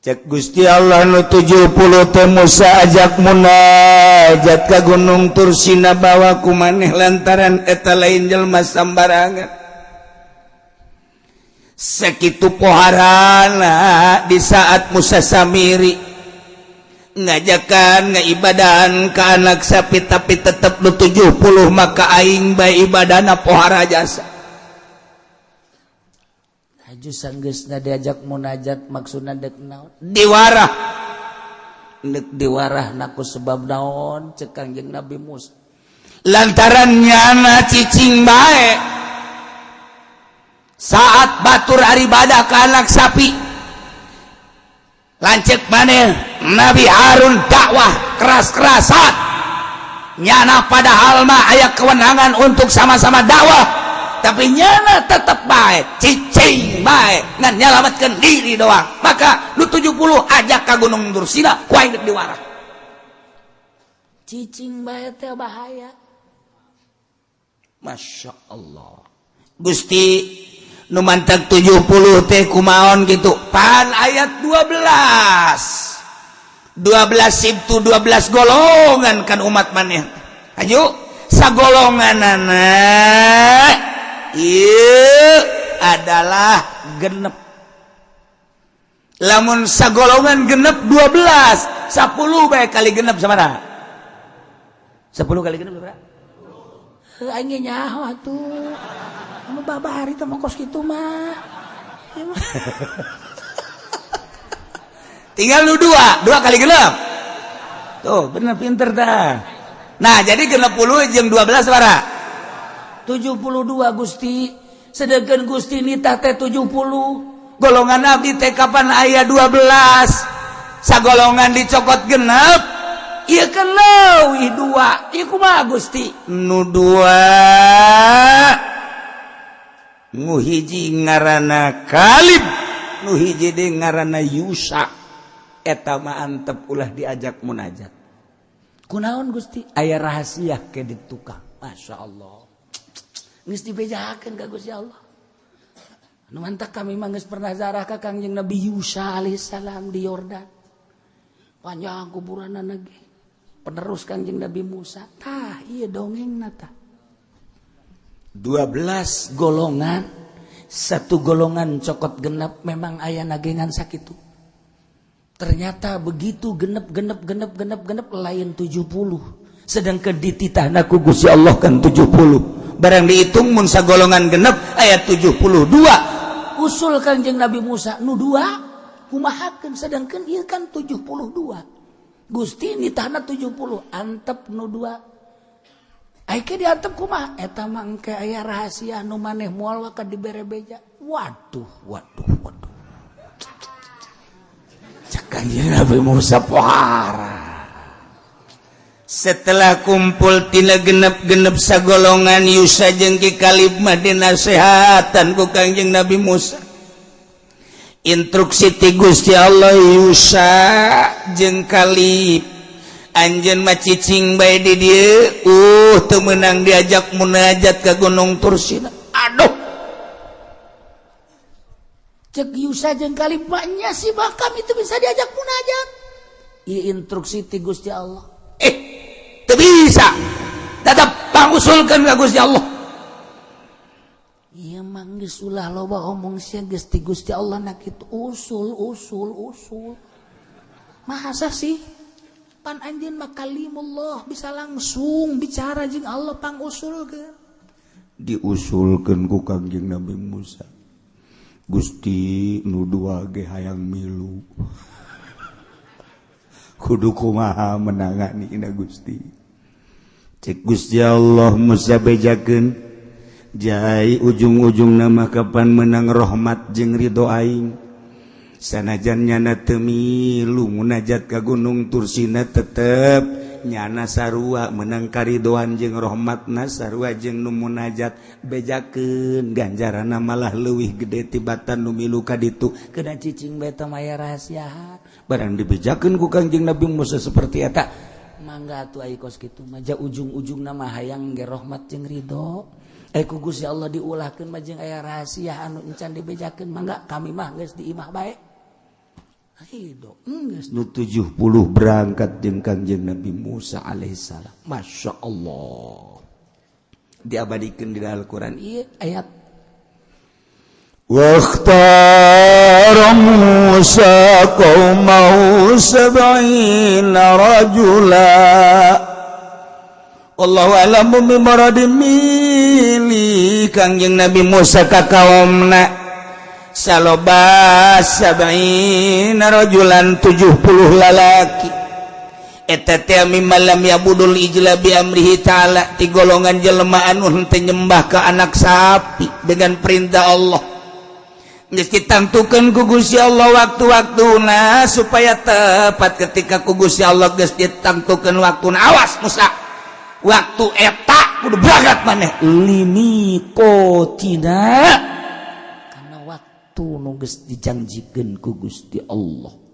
Cek Gusti Allah nu 70 teh Musa ajak munajat ka Gunung Tursina bawa ku maneh lantaran eta lain jelema sambarangan. Sakitu poharana di saat Musa Samiri ngajakan ngaibadahan ke anak sapi tapi tetep nu 70 maka aing bae ibadahna pohara jasa. Haju sanggeusna diajak munajat maksudna dek naon? Diwarah. Dek diwarah naku sebab naon cek Kangjeng Nabi Musa. Lantaran nyana cicing bae saat batur ibadah ke anak sapi. Lanceuk maneh Nabi Harun dakwah keras-kerasan nyana padahal mah aya kewenangan untuk sama-sama dakwah tapi nyana tetep bae cicing bae ngan nyalametkeun diri doang. Maka nu 70 ajak ka Gunung Tursina ku aing deuk diwarah. Cicing bae teh bahaya. Masya Allah Gusti nu mantap 70 teh kumaon gitu pan ayat 12 12 sibtu 12 golongan kan umat maneh ayo sagolonganana ieu adalah genep lamun sagolongan genep 12 10 bae kali genep sabaraha 10 kali genep sabaraha heuh aing ge nyaho atuh anu babari teh mah kos kitu mah. Tinggal lu 2 kali genep. Tuh, bener pinter dah. Nah, jadi 60 jeung 12 sabaraha? 72 Gusti. Sedengkeun Gusti nitah teh 70. Golongan abdi teh kapan aya 12? Sagolongan dicokot genep. Ieu kan leuwih 2. Ieu kumaha Gusti? Nu 2 nu hiji ngaranna Kalib, nu hiji deui ngaranna Yusa. Eta mah antep ulah diajak munajat. Kunaon Gusti? Aya rahasia ke di tukang. Masya Allah. Geus dibejakeun ka Gusti Allah. Nu mantak kami mah geus pernah zarah ka Kangjeng Nabi Yusa alaihissalam di Yordan. Panjang kuburanna ge. Penerus Kangjeng Nabi Musa. Tah, ieu dongengna tah. 12 golongan, satu golongan cokot genep memang aya nagengan sakitu. Ternyata begitu genep genep genep genep genep lain 70. Sedangkan dititahna ku Gusti Allah kan 70. Barang dihitung mun sagolongan genep ayat 72. Usul Kangjeng Nabi Musa nu 2 kumahakeun sedangkan ieu kan 72. Gusti nitahna 70 antep nu 2. Aike diantep kumaha eta mah engke aya rahasia nu maneh moal waka dibere beja. Waduh waduh waduh. Cek Kangjeng Nabi Musa pohara. Setelah kumpul tina genep-genep sagolongan Yusa jeung Ki Kalib mah dinasehatan ku Kangjeng Nabi Musa. Instruksi ti Gusti Allah Yusa jeung Kalib anjeun mah cicing bae di dieu teu meunang diajak munajat ka Gunung Tursina. Aduh. Cek Yusa jeung Kalib nya si bakam itu bisa diajak munajat. Ieu instruksi ti Gusti Allah. Eh, teu bisa, tetap pangusulkeun ka Gusti Allah. Ieu mah geus ulah loba omong sia, geus ti Gusti Allah nak kitu, usul usul usul. Masa sih, pan anjeun mah kalimullah, bisa langsung bicara jeung Allah, pangusulkeun. Diusulkeun ku Kangjeng Nabi Musa, "Gusti, nu dua ge hayang milu, kudu kumaha menangani ina, Gusti?" Cek Gusti Allah, "Musa, bejakeun jai, ujung-ujung nama kapan menang rahmat jeung ridho aing. Sanajan nyana teu milu munajat ka Gunung Tursina, tetep nyana sarua menang karidoan jeung rahmatna, sarua jeung nu munajat. Bejakeun, ganjaranna malah leuwih gede tibatan nu milu ka ditu." Kena cicing beta maya rahasia. Barang dibejakeun ku Kangjeng Nabi Musa seperti eta, "Mangga atuh, ai kos kitu mah, ja ujung-ujung nama hayang ge rahmat jeung ridho. Eh, ku Gusti Allah diulahkeun mah jeung aya rahasia anu encan dibejakeun. Mangga, kami mah geus di imah bae." Ridho geus. Nu 70 berangkat jeung Kangjeng Nabi Musa alaihissalam. Masya Allah, diabadikan di dalam Al-Quran ieu ayat. واختار موسى قومه 70 رجلا. Allahu a'lamu bimuradi. Milih Kangjeng Nabi Musa ka kaumna saloba 70 rajulan, 70 lalaki. Eta teh mimman lam ya'budul ijla bi amrihi ta'ala, ti golongan jelema anu henteu nyembah ka anak sapi dengan perintah Allah. Geus ditantukeun ku Gusti Allah waktu-waktuna supaya tepat. Ketika ku Gusti Allah geus ditantukeun waktuna, "Awas Musa, waktu eta kudu berangkat maneh Limiqotina, karena waktu nu geus dijanjikeun ku Gusti Allah.